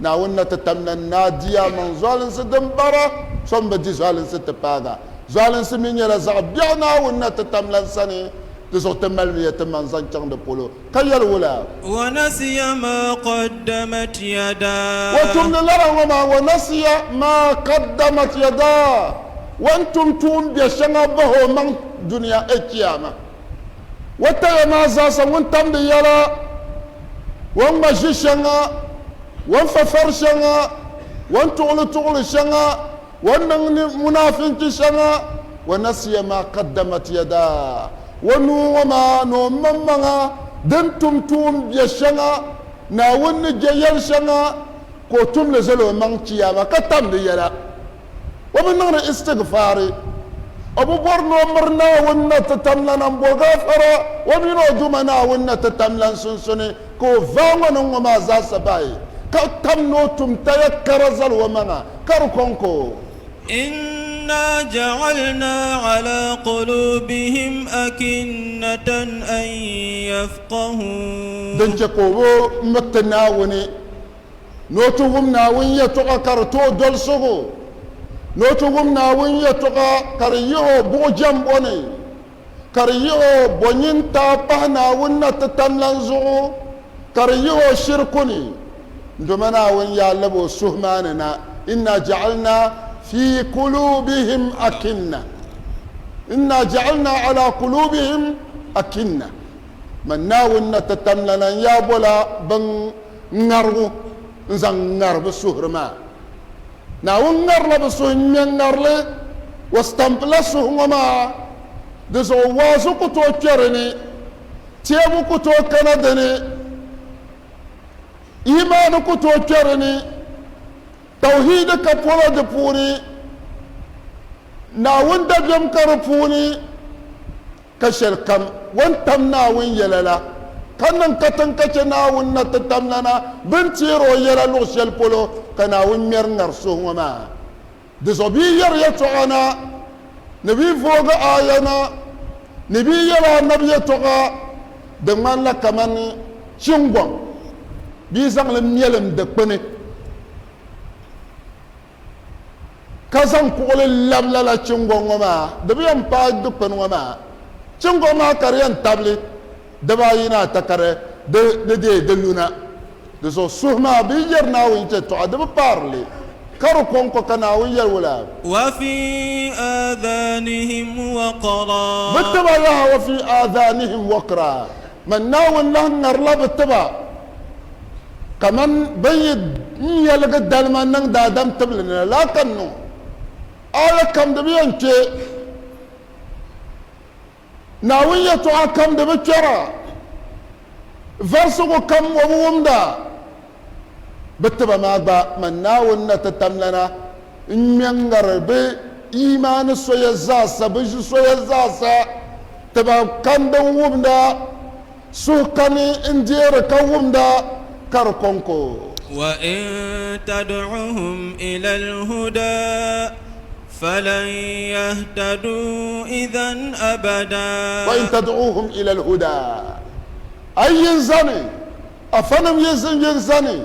Naawuni na ti tam na ni a di a maŋ zualinsi din bara, so m-bi di zualinsi ti paag a. Zualinsi mi nyɛla zaɣ biɛɣu Naawuni na ti tam lan sani. Di zuɣu ti malimiya ti maŋ zaŋ chaŋ di polo, ka yɛli wula? Wanasiya maa qaddamat yadaa. O tumdi lala ŋɔ maa, wanasiya maa qaddamat yadaa, o ni tum tuun biɛ shɛŋa bahi o maŋ dunia e chiyaama. O taya maa zaasa ŋun tamdi yɛla, o ni ŋma ʒi shɛŋa, o ni fa fari shɛŋa, o ni tuɣili tuɣili shɛŋa, o ni niŋ munaafinchi shɛŋa, wanasiya maa qaddamat yadaa, o nuu ŋɔ maa ni o maŋmaŋa din tum tuun biɛ shɛŋa, Naawuni ni je yɛl shɛŋa, ka o tum li zali o maŋ chiyaama ka tam di yɛla. O bi niŋdi istigfaari, o bi bɔri ni o miri Naawuni na ti tam lana m-bo gaafara o mini o Duuma Naawuni na ti tam lan sunsuni, ka o vaai ŋɔ ni ŋ-ŋɔ maa zaasa bahi, ka tam ni o tum taya kara zali o maŋa ka di kɔŋko. Inna ja'alna ala qulubihim akinnatan an yafqahu. Din chɛ ka o bi miriti Naawuni ni o ti wum Naawuni yɛtɔɣa ka di ti o dolsigu, ni o ti wum Naawuni yɛtɔɣa ka di yihi o buɣujɛmbo ni, ka di yihi o bɔnyintaa pahi Naawuni na ti tamlan zuɣu, ka di yihi o shiriku ni, doma Naawuni yaa lab o suhu maa ni na, Inna ja'alna fi kulubihim akinna, Inna ja'alna ala kulubihim akinna. Man Naawuni na ti tamlana n-yaa bola bɛn ŋarigu n-zaŋ ŋari bɛ suhuri maa. Naawuni ŋarila bɛ suhu n-ŋme ŋarili, o stampila suhu ŋɔ maa, di zuɣu waazu ku tooi kpe di ni, teebu ku tooi kana di ni, imaani ku tooi kpe di ni, tawhiidi ka polo di puuni, Naawuni dabiɛm ka di puuni. Ka shɛlikam o ni tam Naawuni yɛla la, ka niŋ katiŋ ka chɛ Naawuni na ti tamlana bɛ ni teer o yɛla luɣ shɛli polo, ka Naawuni ŋmɛri ŋari suhu ŋɔ maa. Di zuɣu bɛ yi yɛri yɛtɔɣa na, ni bɛ yi voogi aaya na, ni bɛ yi yɛri anabi yɛtɔɣa, di ŋmanila kamani chiŋgɔŋ bɛ yi zaŋ li mɛlim dikpini. Ka zaŋ kuɣuli labi lala chiŋgɔŋ ŋɔ maa, di bi yɛn paai dukpuni ŋɔ maa. Chiŋgɔŋ maa ka di yɛn tabili dibaayi ni ata ka di deei di luna. Di zuɣu suhu maa bi yɛri Naawuni yɛtɔɣa, di bi paari li, ka di kɔŋko ka Naawuni yɛli wula? Wa fi aadhanihim waqra. Bɛ tiba yaha, wa fi aadhanihim waqra. Man Naawuni lahi ŋarila bɛ tiba. Kaman bɛ yi yɛligi dalima niŋ daadam tibili ni la, lala ka n niŋ o. Aaya kam di bi yɛn kpe, Naawuni yɛtɔɣa kam di bi kpɛra. Varisigu kam o bi wumda bɛ tiba maa gba, man Naawuni na ti tamlana n-ŋme ŋ-ŋari bɛ iimaani soya zaasa, bɛ ʒi soya zaasa. Tiba kam din wumda, suhu kani n-deeri ka wumda ka di kɔŋko. Wa in tad'uhum ila al-huda falan yahtadu idhan abada. Wa in tad'uhum ila al-huda, a yi yin zani, afanim yi yin zani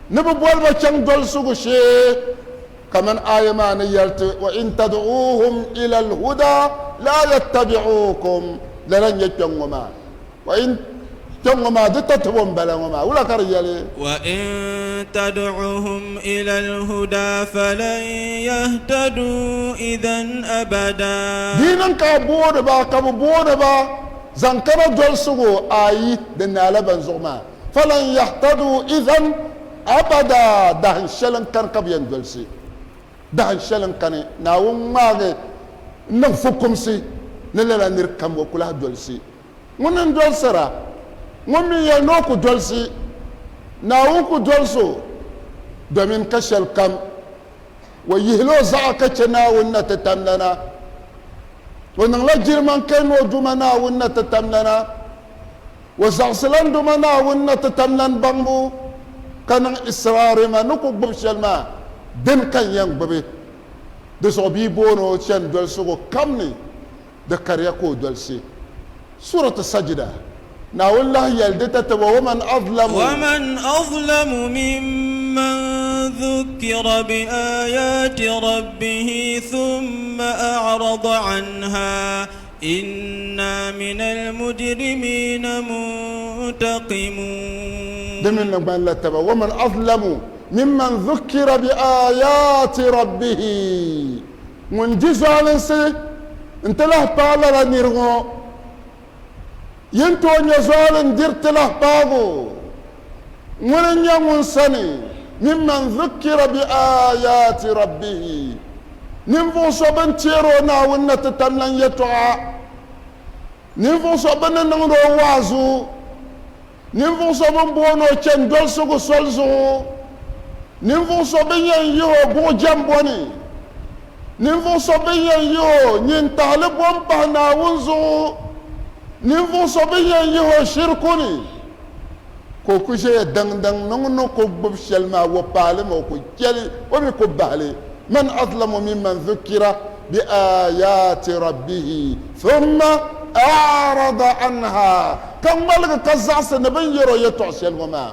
ni bɛ boli ba chaŋ dolisigu shee, kaman aaya maa ni yɛli ti, Wa in tad'uhum ila al-huda la yattabi'ukum, lala n-nyɛ kpɛŋŋɔ maa. Wa in kpɛŋŋɔ maa di tatibo m-bala ŋɔ maa, wula ka di yɛli? Wa in tad'uhum ila al-huda falan yahtadu idhan abada. Di yi niŋ ka a booni ba ka bɛ booni ba zaŋ kana dolsigu, ayi, di naala ban zuɣu maa, falan yahtadu idhan abada, dahin shɛli n-kani ka bɛ yɛn dolsi. Dahin shɛli n-kani Naawuni ŋmaagi n-niŋ fukumsi ni lala nir kam o ku lahi dolsi. Ŋuni n-dolsira? Ŋun mi yɛli ni o ku dolsi, Naawuni ku dols o, domin ka shɛli kam o yihila o zaɣa ka chɛ Naawuni na ti tamlana. O niŋla jilima n-kai ni o Duuma Naawuni na ti tamlana. O zaɣisila n Duuma Naawuni na ti tamlan baŋbu, ka niŋ israarima ni ku gbubi shɛli maa, dini ka n yɛn gbubi? Di zuɣu bɛ yi booni o chani dolsigu kam ni, di kariya ka o dolsi. Suuratu Sajida, Naawuni lahi yɛli di tatabo, Waman azlamu. Waman azlamu mimman dhukkira bi-aayaati rabbihi thumma a'rada anha inna minal mujrimiina muntaqimun. Di mini di ŋmanila taba, Waman azlamu mimman dhukkira bi-aayaati rabbihi. Ŋun di zualinsi nti lahi paai lala nir ŋɔ, yi ni tooi nya zualin diri ti lahi paag o. Ŋuni n-nyɛ ŋun sani, mimman zukkira bi aayaati rabbihi, ninvuɣ so bɛ ni teer o Naawuni na ti tam lan yɛtɔɣa, ninvuɣ so bɛ ni niŋd o waazu, Ninvuɣ so bɛn booni o chani dolisigu soli zuɣu, ninvuɣ so bɛn yɛn yih o buɣ jɛmbo ni, ninvuɣ so bɛn yɛn yih o nyintahili bo m-pahi Naawuni zuɣu, ninvuɣ so bɛn yɛn yih o shiriku ni, ka o ku ʒiɛya daŋdaŋ ni ŋun ni ku gbibi shɛli maa, o paai li mi, o ku chɛ li, o mi ku bahi li. Man azlamu mimman zukira bi aayaati rabbihi thumma a'rada anha, ka ŋmaligi ka zaɣisi ni bɛ ni yɛr o yɛtɔɣ shɛli ŋɔ maa,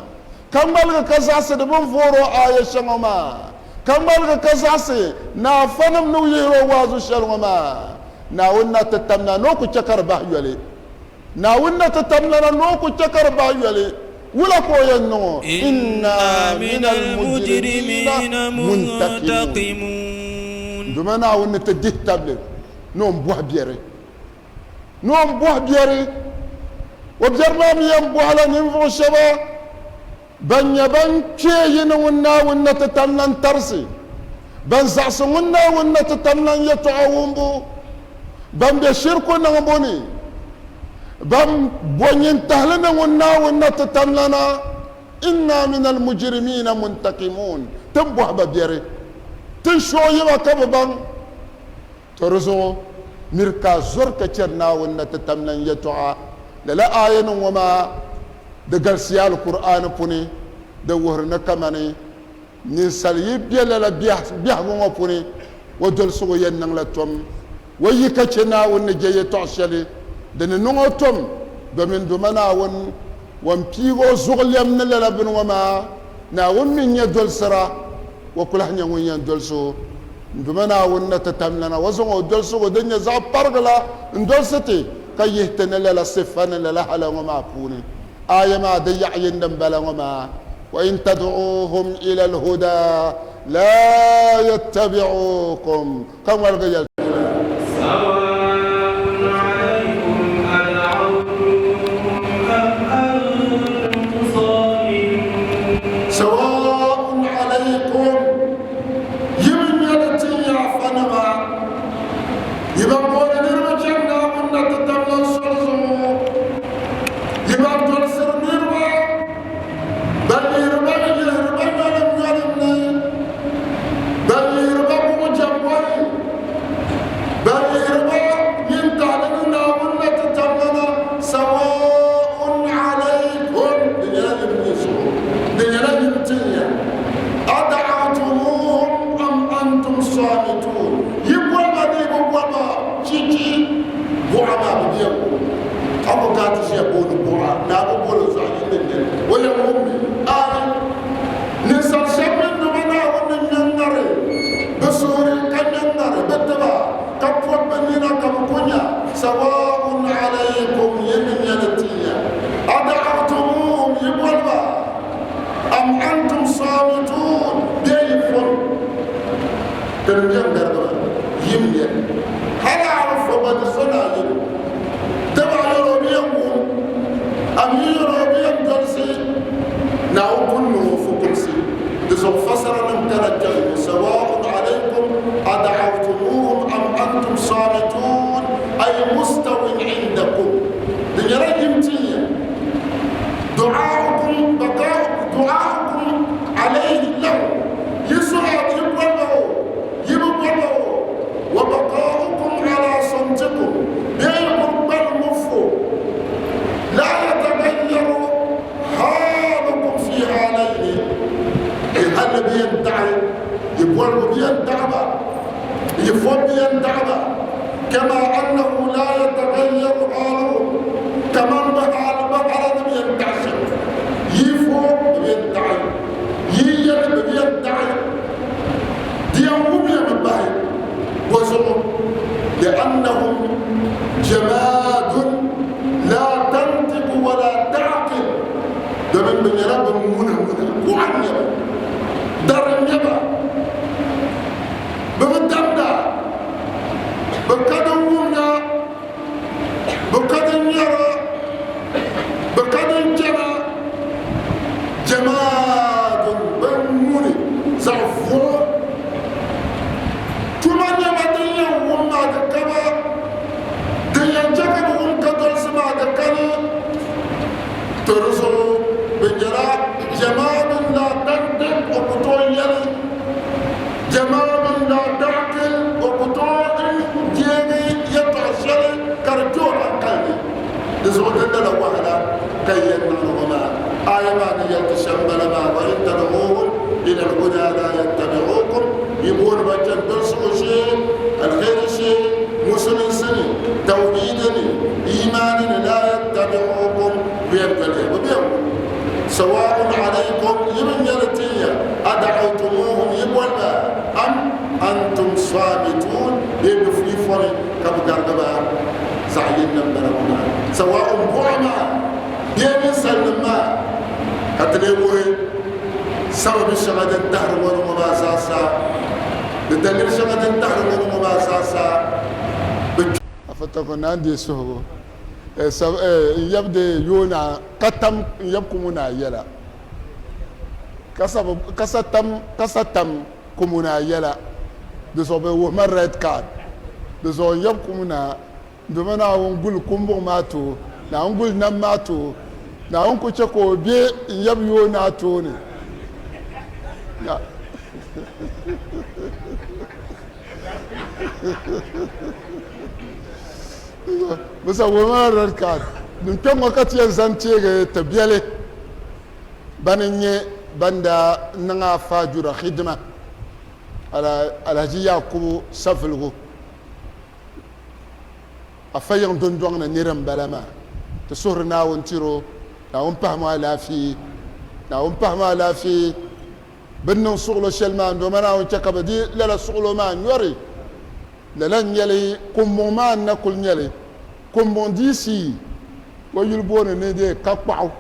ka ŋmaligi ka zaɣisi ni bɛ ni voor o aaya shɛŋa ŋɔ maa, ka ŋmaligi ka zaɣisi ni afanim ni yihir o waazu shɛli ŋɔ maa, Naawuni na ti tamna ni o ku chɛ ka di bahi yoli. Naawuni na ti tamlana ni o ku chɛ ka di bahi yoli, wula ka o yɛn niŋ o? Inna minal mujrimina muntaqimun. Dama Naawuni ni ti dihi tabili ni o ni bɔhi biɛri, ni o ni bɔhi biɛri. O biɛri maa mi yɛn bɔhila ninvuɣ shɛba ban nyɛ ban kpee yi ni ŋun Naawuni na ti tamlan tarisi, ban zaɣisi ŋun Naawuni na ti tamlan yɛtɔɣa wumbu, ban be shiriku niŋbu ni, ban bo nyintahili ni ŋun Naawuni na ti tamlana, Inna minal mujirimiina muntakimuun, ti ni bɔhi ba biɛri, ti ni shooyi ba ka bɛ baŋ. To di zuɣu miri ka a zɔri ka chɛri Naawuni na ti tam lan yɛtɔɣa. Lala aayanim ŋɔ maa di galisiya Alkur'aani puni, di wuhiri ni kamani ninsal yi be lala biɛhigu ŋɔ puni, o dolsigu yɛn niŋla tom. O yi ka chɛ Naawuni ni je yɛtɔɣ shɛli, di ni niŋ o tom, domin doma Naawuni o ni piigi o zuɣulɛm ni lala bini ŋɔ maa, Naawuni mi n-nyɛ dolsira, o ku lahi nyɛ ŋun yɛn dolsi o. N Duuma Naawuni na ti tamlana, o zaŋ o dolsigu din nyɛ zaɣ parigi la n-dolsi ti, ka yihi ti ni lala sifa ni lala hala ŋɔ maa puuni. Aaya maa di yaɣ yini din bala ŋɔ maa, Wa in tad'uuhum ila al-hudaa laa yattabi'uukum, ka ŋmaligi yɛli. Sawa'un 'alaykum ad'awtumuhum am antum samitun. Sawa'un 'alaykum, Yi mi nyɛli ti yaafanima, yi ban booni niriba chani Naawuni na ti tamlan soli zuɣu, yi ban dolsiri Ti ni yɛn garigi ba, yim ya. Hali a bi fo ba di so ni a yɛli o. Dama a yɛli o bi yɛn wum, a mi yɛli o bi yɛn dolisi Naawuni pun niŋ o fukumsi. Di zuɣu fasaranim kana kpɛŋ ŋɔ, Sawa'un alaykum ada'awtumuhum am antum samitun ay mustawin indakum. Di nyɛla yim tin ya. Du'aukum baqa'ukum du'aukum alayhi lahu. Yi suhi yi boli ba o, yi bi boli ba o. Wa baqa'ukum ala samtikum. Bee yi kuli kpalimmi fo. La yataghayyaru haalukum fi haalayni. Yi halli bi yɛn taɣi, yi bolibu bi yɛn taɣi ba, yi fom bi yɛn taɣi ba. Kama annahu la yataghayyaru haaluhum, kaman bɛ haali bɛ hala ni bi yɛn taɣi shɛm. Yi fo di bi yɛn taɣi, yi yɛli di bi yɛn taɣi. Di yɛn wumya mi bahi bɔzuɣu, li'annahum jamaadun la tantiqu wa la ta'qil, domin bɛ nyɛla bɛ ŋuna ŋuna, kuɣa n-nyɛ ba, dari n-nyɛ ba, bɛ bi damda, bɛ ka din wumda, bɛ ka din nyara, bɛ ka din chana, jamaadun bɛ ŋuni zaɣ vuɣu. Tuma nyɛma din yɛn wum maa di kaba, din yɛn chɛ ka bɛ wum ka dolisi maa di kani. To di zuɣu bɛ nyɛla jamaadun la tantiq, o ku tooi yɛli jamaadun la ta'qil, o ku tooi n deegi yɛtɔɣ shɛli ka di kpe o hankali ni. Di zuɣu di lala wahala ka yi yɛn niŋdi ŋɔ maa. Aaya maa ni yɛli ti shɛm m-bala maa, Wa in tad'uuhum ila al-hudaa laa yattabi'uukum, yi booni ba chani dolsigu shee, alheri shee, musulinsi ni, tawhiidi ni, iimaani ni, laa yattabi'uukum, bɛ yɛn doli ya, bɛ bi yɛn wum. Sawa'un alaykum, yi mi nyɛli tin ya, ada'awtumuuhum, yi boli ba, am antum saamituun, bee bɛ yi fɔmi ka bi garigi ba. Zaɣ yini ni m-bala ŋɔ maa, sawa'un buɣa maa bee ninsalinim maa, ka ti lee wuhi sababi shɛŋa din tahiri ŋɔ ni ŋɔ maa zaasa, ni daliri shɛŋa din tahiri ŋɔ ni ŋɔ maa zaasa. Bɛ. Afa Tako naan deei suhigu n yab deei yoona ka tam n yab kumu naa yɛla ka sa tam ka sa tam kumu naa yɛla. Di zuɣu bɛ wuhi ma red card. Di zuɣu n yab kum na dama Naawuni guli kumbuɣ maa ti o, Naawuni guli nam maa ti o, Naawuni ku chɛ ka o be n yab yoo naa tooni. Bɛ sa wuhi ma red card. Din kpe ŋɔ ka ti yɛn zaŋ teegi ti biɛli bani n-nyɛ ban daa niŋ a faajura hidima. Alhaji Yakubu Savelugu Afa yiŋ dundɔŋ ni nira m-bala maa. Ti suhiri Naawuni tiri o, Naawuni pahim o alaafee, Naawuni pahim o alaafee. Bɛ ni niŋ suɣulo shɛli maa n-doma Naawuni chɛ ka bɛ di lala suɣulo maa nyɔri. Lala n-nyɛ li, kumbuŋ maa n-na kuli nyɛ li. Kumbuŋ DC o yuli booni ni dee Kakpaɣu.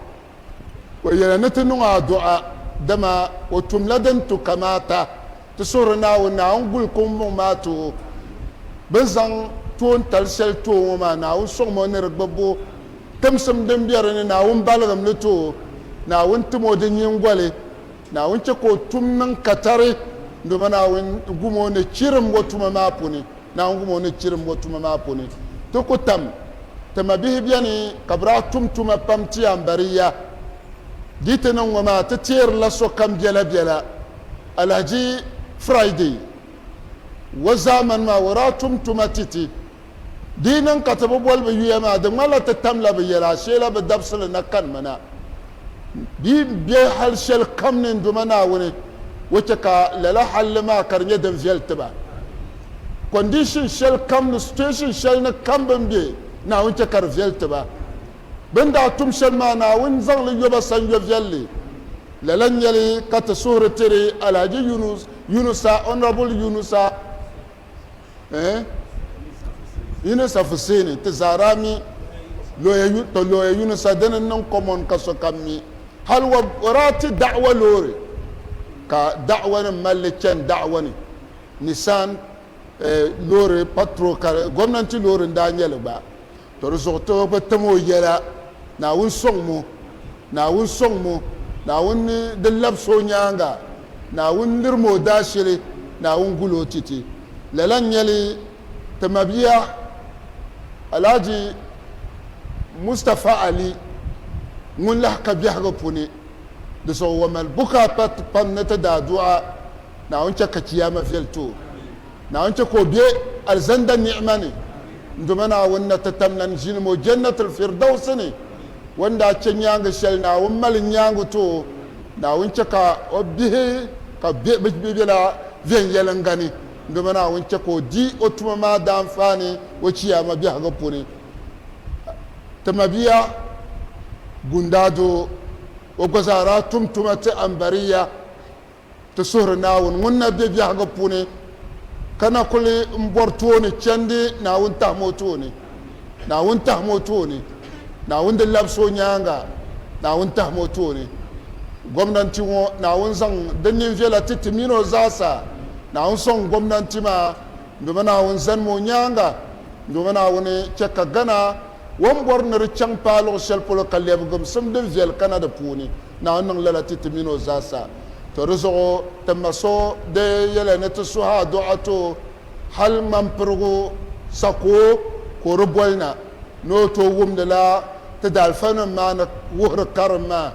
O yɛla ni ti niŋ o adu'a, dama o tumla din tu kamaata. Ti suhiri Naawuni, Naawuni guli kumbuŋ maa ti o. Bɛ ni zaŋ toon tali shɛli ti o ŋɔ maa, Naawuni sɔŋm o ni di gbibbu. Timsim din be di ni, Naawuni baligim li ti o. Naawuni tim o di nyiŋgoli. Naawuni chɛ ka o tum niŋ katari, dama Naawuni gum o ni chirim o tuma maa puuni. Naawuni gum o ni chirim o tuma maa puuni. Ti ku tam, ti mabihi beni ka bɛ daa tum tuma pam ti ambariya. Di ti niŋ ŋɔ maa, ti teerila sokam biɛlabiɛla. Alhaji Friday o zaamani maa, o daa tum tuma ti ti. Di yi niŋ ka ti bi boli bɛ yuya maa, di ŋmanila ti tamla bɛ yɛla, asheela bɛ dabisili na kanimi na. Bɛ yi be hal shɛli kam ni n-duuma Naawuni, o chɛ ka lala halli maa ka di nyɛ din viɛli ti ba. Condition shɛli kam ni situation shɛli ni kam bɛ ni be, Naawuni chɛ ka di viɛli ti ba. Bɛ ni daa tum shɛli maa, Naawuni zaŋ li yo ba sanyo viɛlli. Lala n-nyɛ li ka ti suhiri tiri Alhaji Yunus, Yunusa, Honourable Yunusa, eh? Yunusa Fuseni, ti zaa daa mi looya, to looya Yunusa dini n-niŋ common ka sokam mi. Hali o daa ti da'wa loori ka da'wa nim mali li chani da'wa ni. Nissan loori patrol ka gomnanti loori n daa nyɛli gba. To di zuɣu ti bi tim o yɛla, Naawuni sɔŋ mo, Naawuni sɔŋ mo, Naawuni di labisi o nyaaŋa, Naawuni lirim o daashili, Naawuni gul o titi. Lala n-nyɛ li ti mabia Alhaji Mustapha Ali ŋun lahi ka biɛhigu puni. Di zuɣu o mali bukaata pam ni ti daadua Naawuni chɛ ka chiyaama viɛli ti o. Naawuni chɛ ka o be alizanda ni'ima ni n-doma Naawuni na ti tam lan ʒilim o Jannatul Firdausi ni. O ni daa chɛ nyaaŋa shɛli Naawuni mali nyaaŋa ti o, Naawuni chɛ ka o bihi ka bɛ bela viɛnyɛliŋga ni n-doma Naawuni chɛ ka o di o tuma maa daanfaani o chiyaama biɛhigu puuni. Ti mabia Gundado, o gba zaa daa tum tuma ti Ambariya. Ti suhiri Naawuni ŋun na be biɛhigu puuni, ka na kuli m-bɔri tooni chandi Naawuni tahimi o tooni. Naawuni tahimi o tooni. Naawuni di labisi o nyaaŋa. Naawuni tahimi o tooni. Gomnanti ŋɔ, Naawuni zaŋ di ninviɛla ti ti mini o zaasa. Naawuni sɔŋ gomnanti maa, doma Naawuni zanimi o nyaaŋa, doma Naawuni chɛ ka Ghana o ni bɔri ni di chaŋ paai luɣ shɛli polo ka lɛbigimsim din viɛli kana di puuni. Naawuni niŋ lala ti ti mini o zaasa. To di zuɣu ti ma so di yɛliya ni ti suhi adu'a ti o hal ŋmampirigu sakoo ka o di boli na ni o tooi wumdi la ti daalifanim maa ni wuhiri karim maa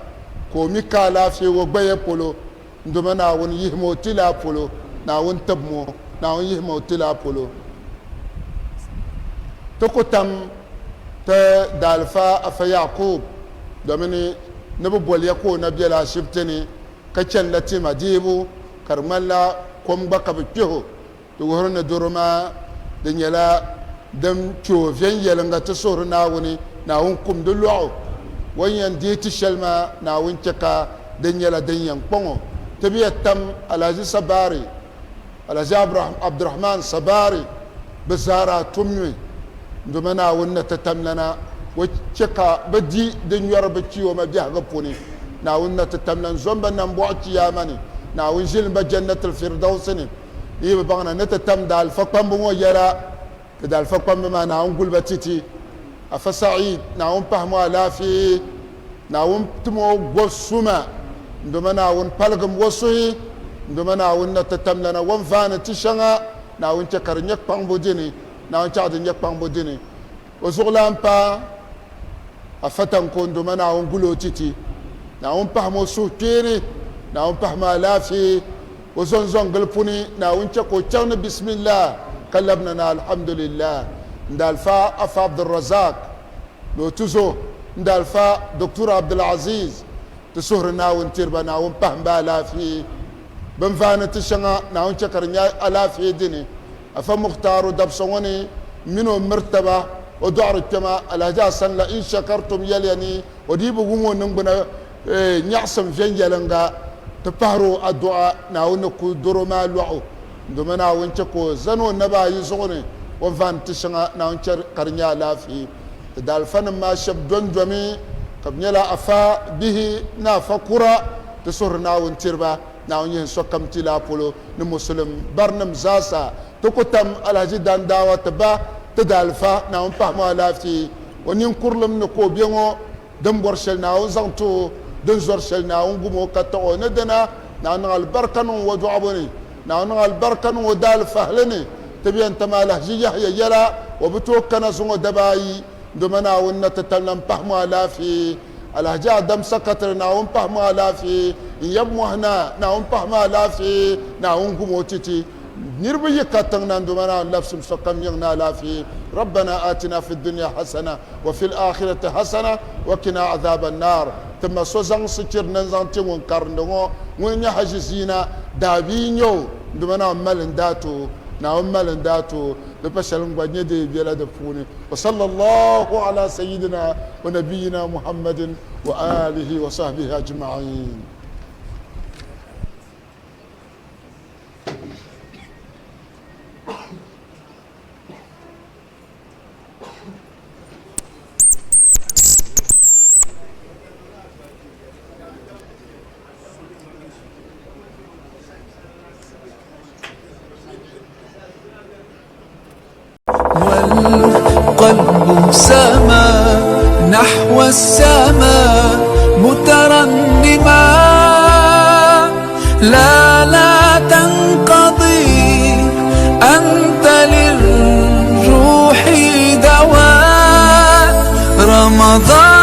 ka o mi ka alaafee o gbaya polo n-doma Naawuni yihim o ti la polo, Naawuni tibim o, Naawuni yihim o ti la polo. Ti ku tam ti daalifa Afa Yaakubu domini ni bɛ boliya ka o na bela ashibiti ni ka chanila tima deebu ka di ŋmanila kom gba ka bɛ kpɛh o. Di wuhiri ni doro maa di nyɛla din kpe o viɛnyɛliŋga ti suhiri Naawuni, Naawuni kum di lɔɣu. O ni yɛn deei ti shɛli maa, Naawuni chɛ ka di nyɛla din yɛn kpaŋ o. Ti bi yɛn tam Alhaji Sabari, Alhaji Abdurahman Sabari, bɛ zaa daa tummi doma Naawuni ni ti tamlana, o chɛ ka bɛ di di nyɔri bɛ kpi o ma biɛhigu puuni. Naawuni na ti tamlan zomba nambɔɣu chiyaama ni. Naawuni ʒilim ba Jannatul Firdausi ni. Yi bi baŋ na ni ti tam daalifa kpambu ŋɔ yɛla, ti daalifa kpambi maa Naawuni guli ba titi. Afa Sa'id, Naawuni pahim o alaafee, Naawuni tim o gob suma, n-doma Naawuni paligim o suhi, n-doma Naawuni na ti tamlana o ni vaani ti shɛŋa, Naawuni chɛ ka di nyɛ kpaŋbu dini, Naawuni chɛ ka di nyɛ kpaŋbu dini. O zuɣulan pa Afa Tanko n-doma Naawuni guli o titi, Naawuni pahim o suhukpeeni, Naawuni pahim o alaafee, o zɔnzɔŋgili puni, Naawuni chɛ ka o chaŋ ni Bismillah ka labina ni Alhamdulillah. N daalifa Afa Abdulrazak ni o tuzo n daalifa Doctor Abdulaziz ti suhiri Naawuni tiri ba Naawuni pahim ba alaafee. Bɛ ni vaani ti shɛŋa Naawuni chɛ ka di nyɛ alaafee dini. Afa Mukhtaru dabisa ŋɔ ni m mini o miri taba o dɔɣiri kpɛma Alhaji Hassan la in shakartum yɛliya ni o dii bi wum o niŋgbuna nyaɣisim viɛnyɛliŋga ti pahiri o adu'a Naawuni ni ku doro maa lɔɣu doma Naawuni chɛ ka o zani o naba ayi zuɣu ni o ni vaani ti shɛŋa Naawuni chɛ ka di nyɛ alaafee. Ti daalifanim maa shɛba dondomi ka bɛ nyɛla Afa bihi ni Afa kura ti suhiri Naawuni tiri ba. Naawuni yihi sokam ti la polo ni Musulim barinim zaasa. Ti ku tam Alhaji Dandawa ti ba ti daalifa Naawuni pahimi o alaafee. O ninkurilim ni ka o be ŋɔ, din bɔri shɛli Naawuni zaŋ ti o, din zɔri shɛli Naawuni gum o ka taɣi o ni dina. Naawuni niŋ alibarika niŋ o dɔɣibu ni. Naawuni niŋ alibarika niŋ o daalifahili ni. Ti bi yɛn tam Alhaji Yahaya yɛla, o bi tooi kana zuŋɔ daba ayi, doma Naawuni na ti tam lan pahimi o alaafee. Alhaji Adam Sakatiri, Naawuni pahimi o alaafee. N yab mɔhi naa, Naawuni pahimi a alaafee. Naawuni gum o titi. Niriba yi ka tiŋ na n-doma Naawuni labsim sokam yiŋ ni alaafee. Rabbana atina fi dunya hasana wa fil akhirati hasana wa kina azaba naar. Ti ma so zaŋ sichiri ni n-zaŋ ti ŋun karindi ŋɔ, ŋuni n-nyɛ Haji Ziina, daabia n-nyɛ o, n-doma Naawuni mali n-daa ti o. Naawuni mali n-daa ti o. Di pa shɛli n-gba nyɛ dee bela di puuni. Wa sallallahu ala sayyidina wa nabiyina Muhammadin wa alihi wa sahbihi ajma'in. والقلب سما نحو السماء مترنما. لا لا تنقضي، أنت للروح دواء. رمضان.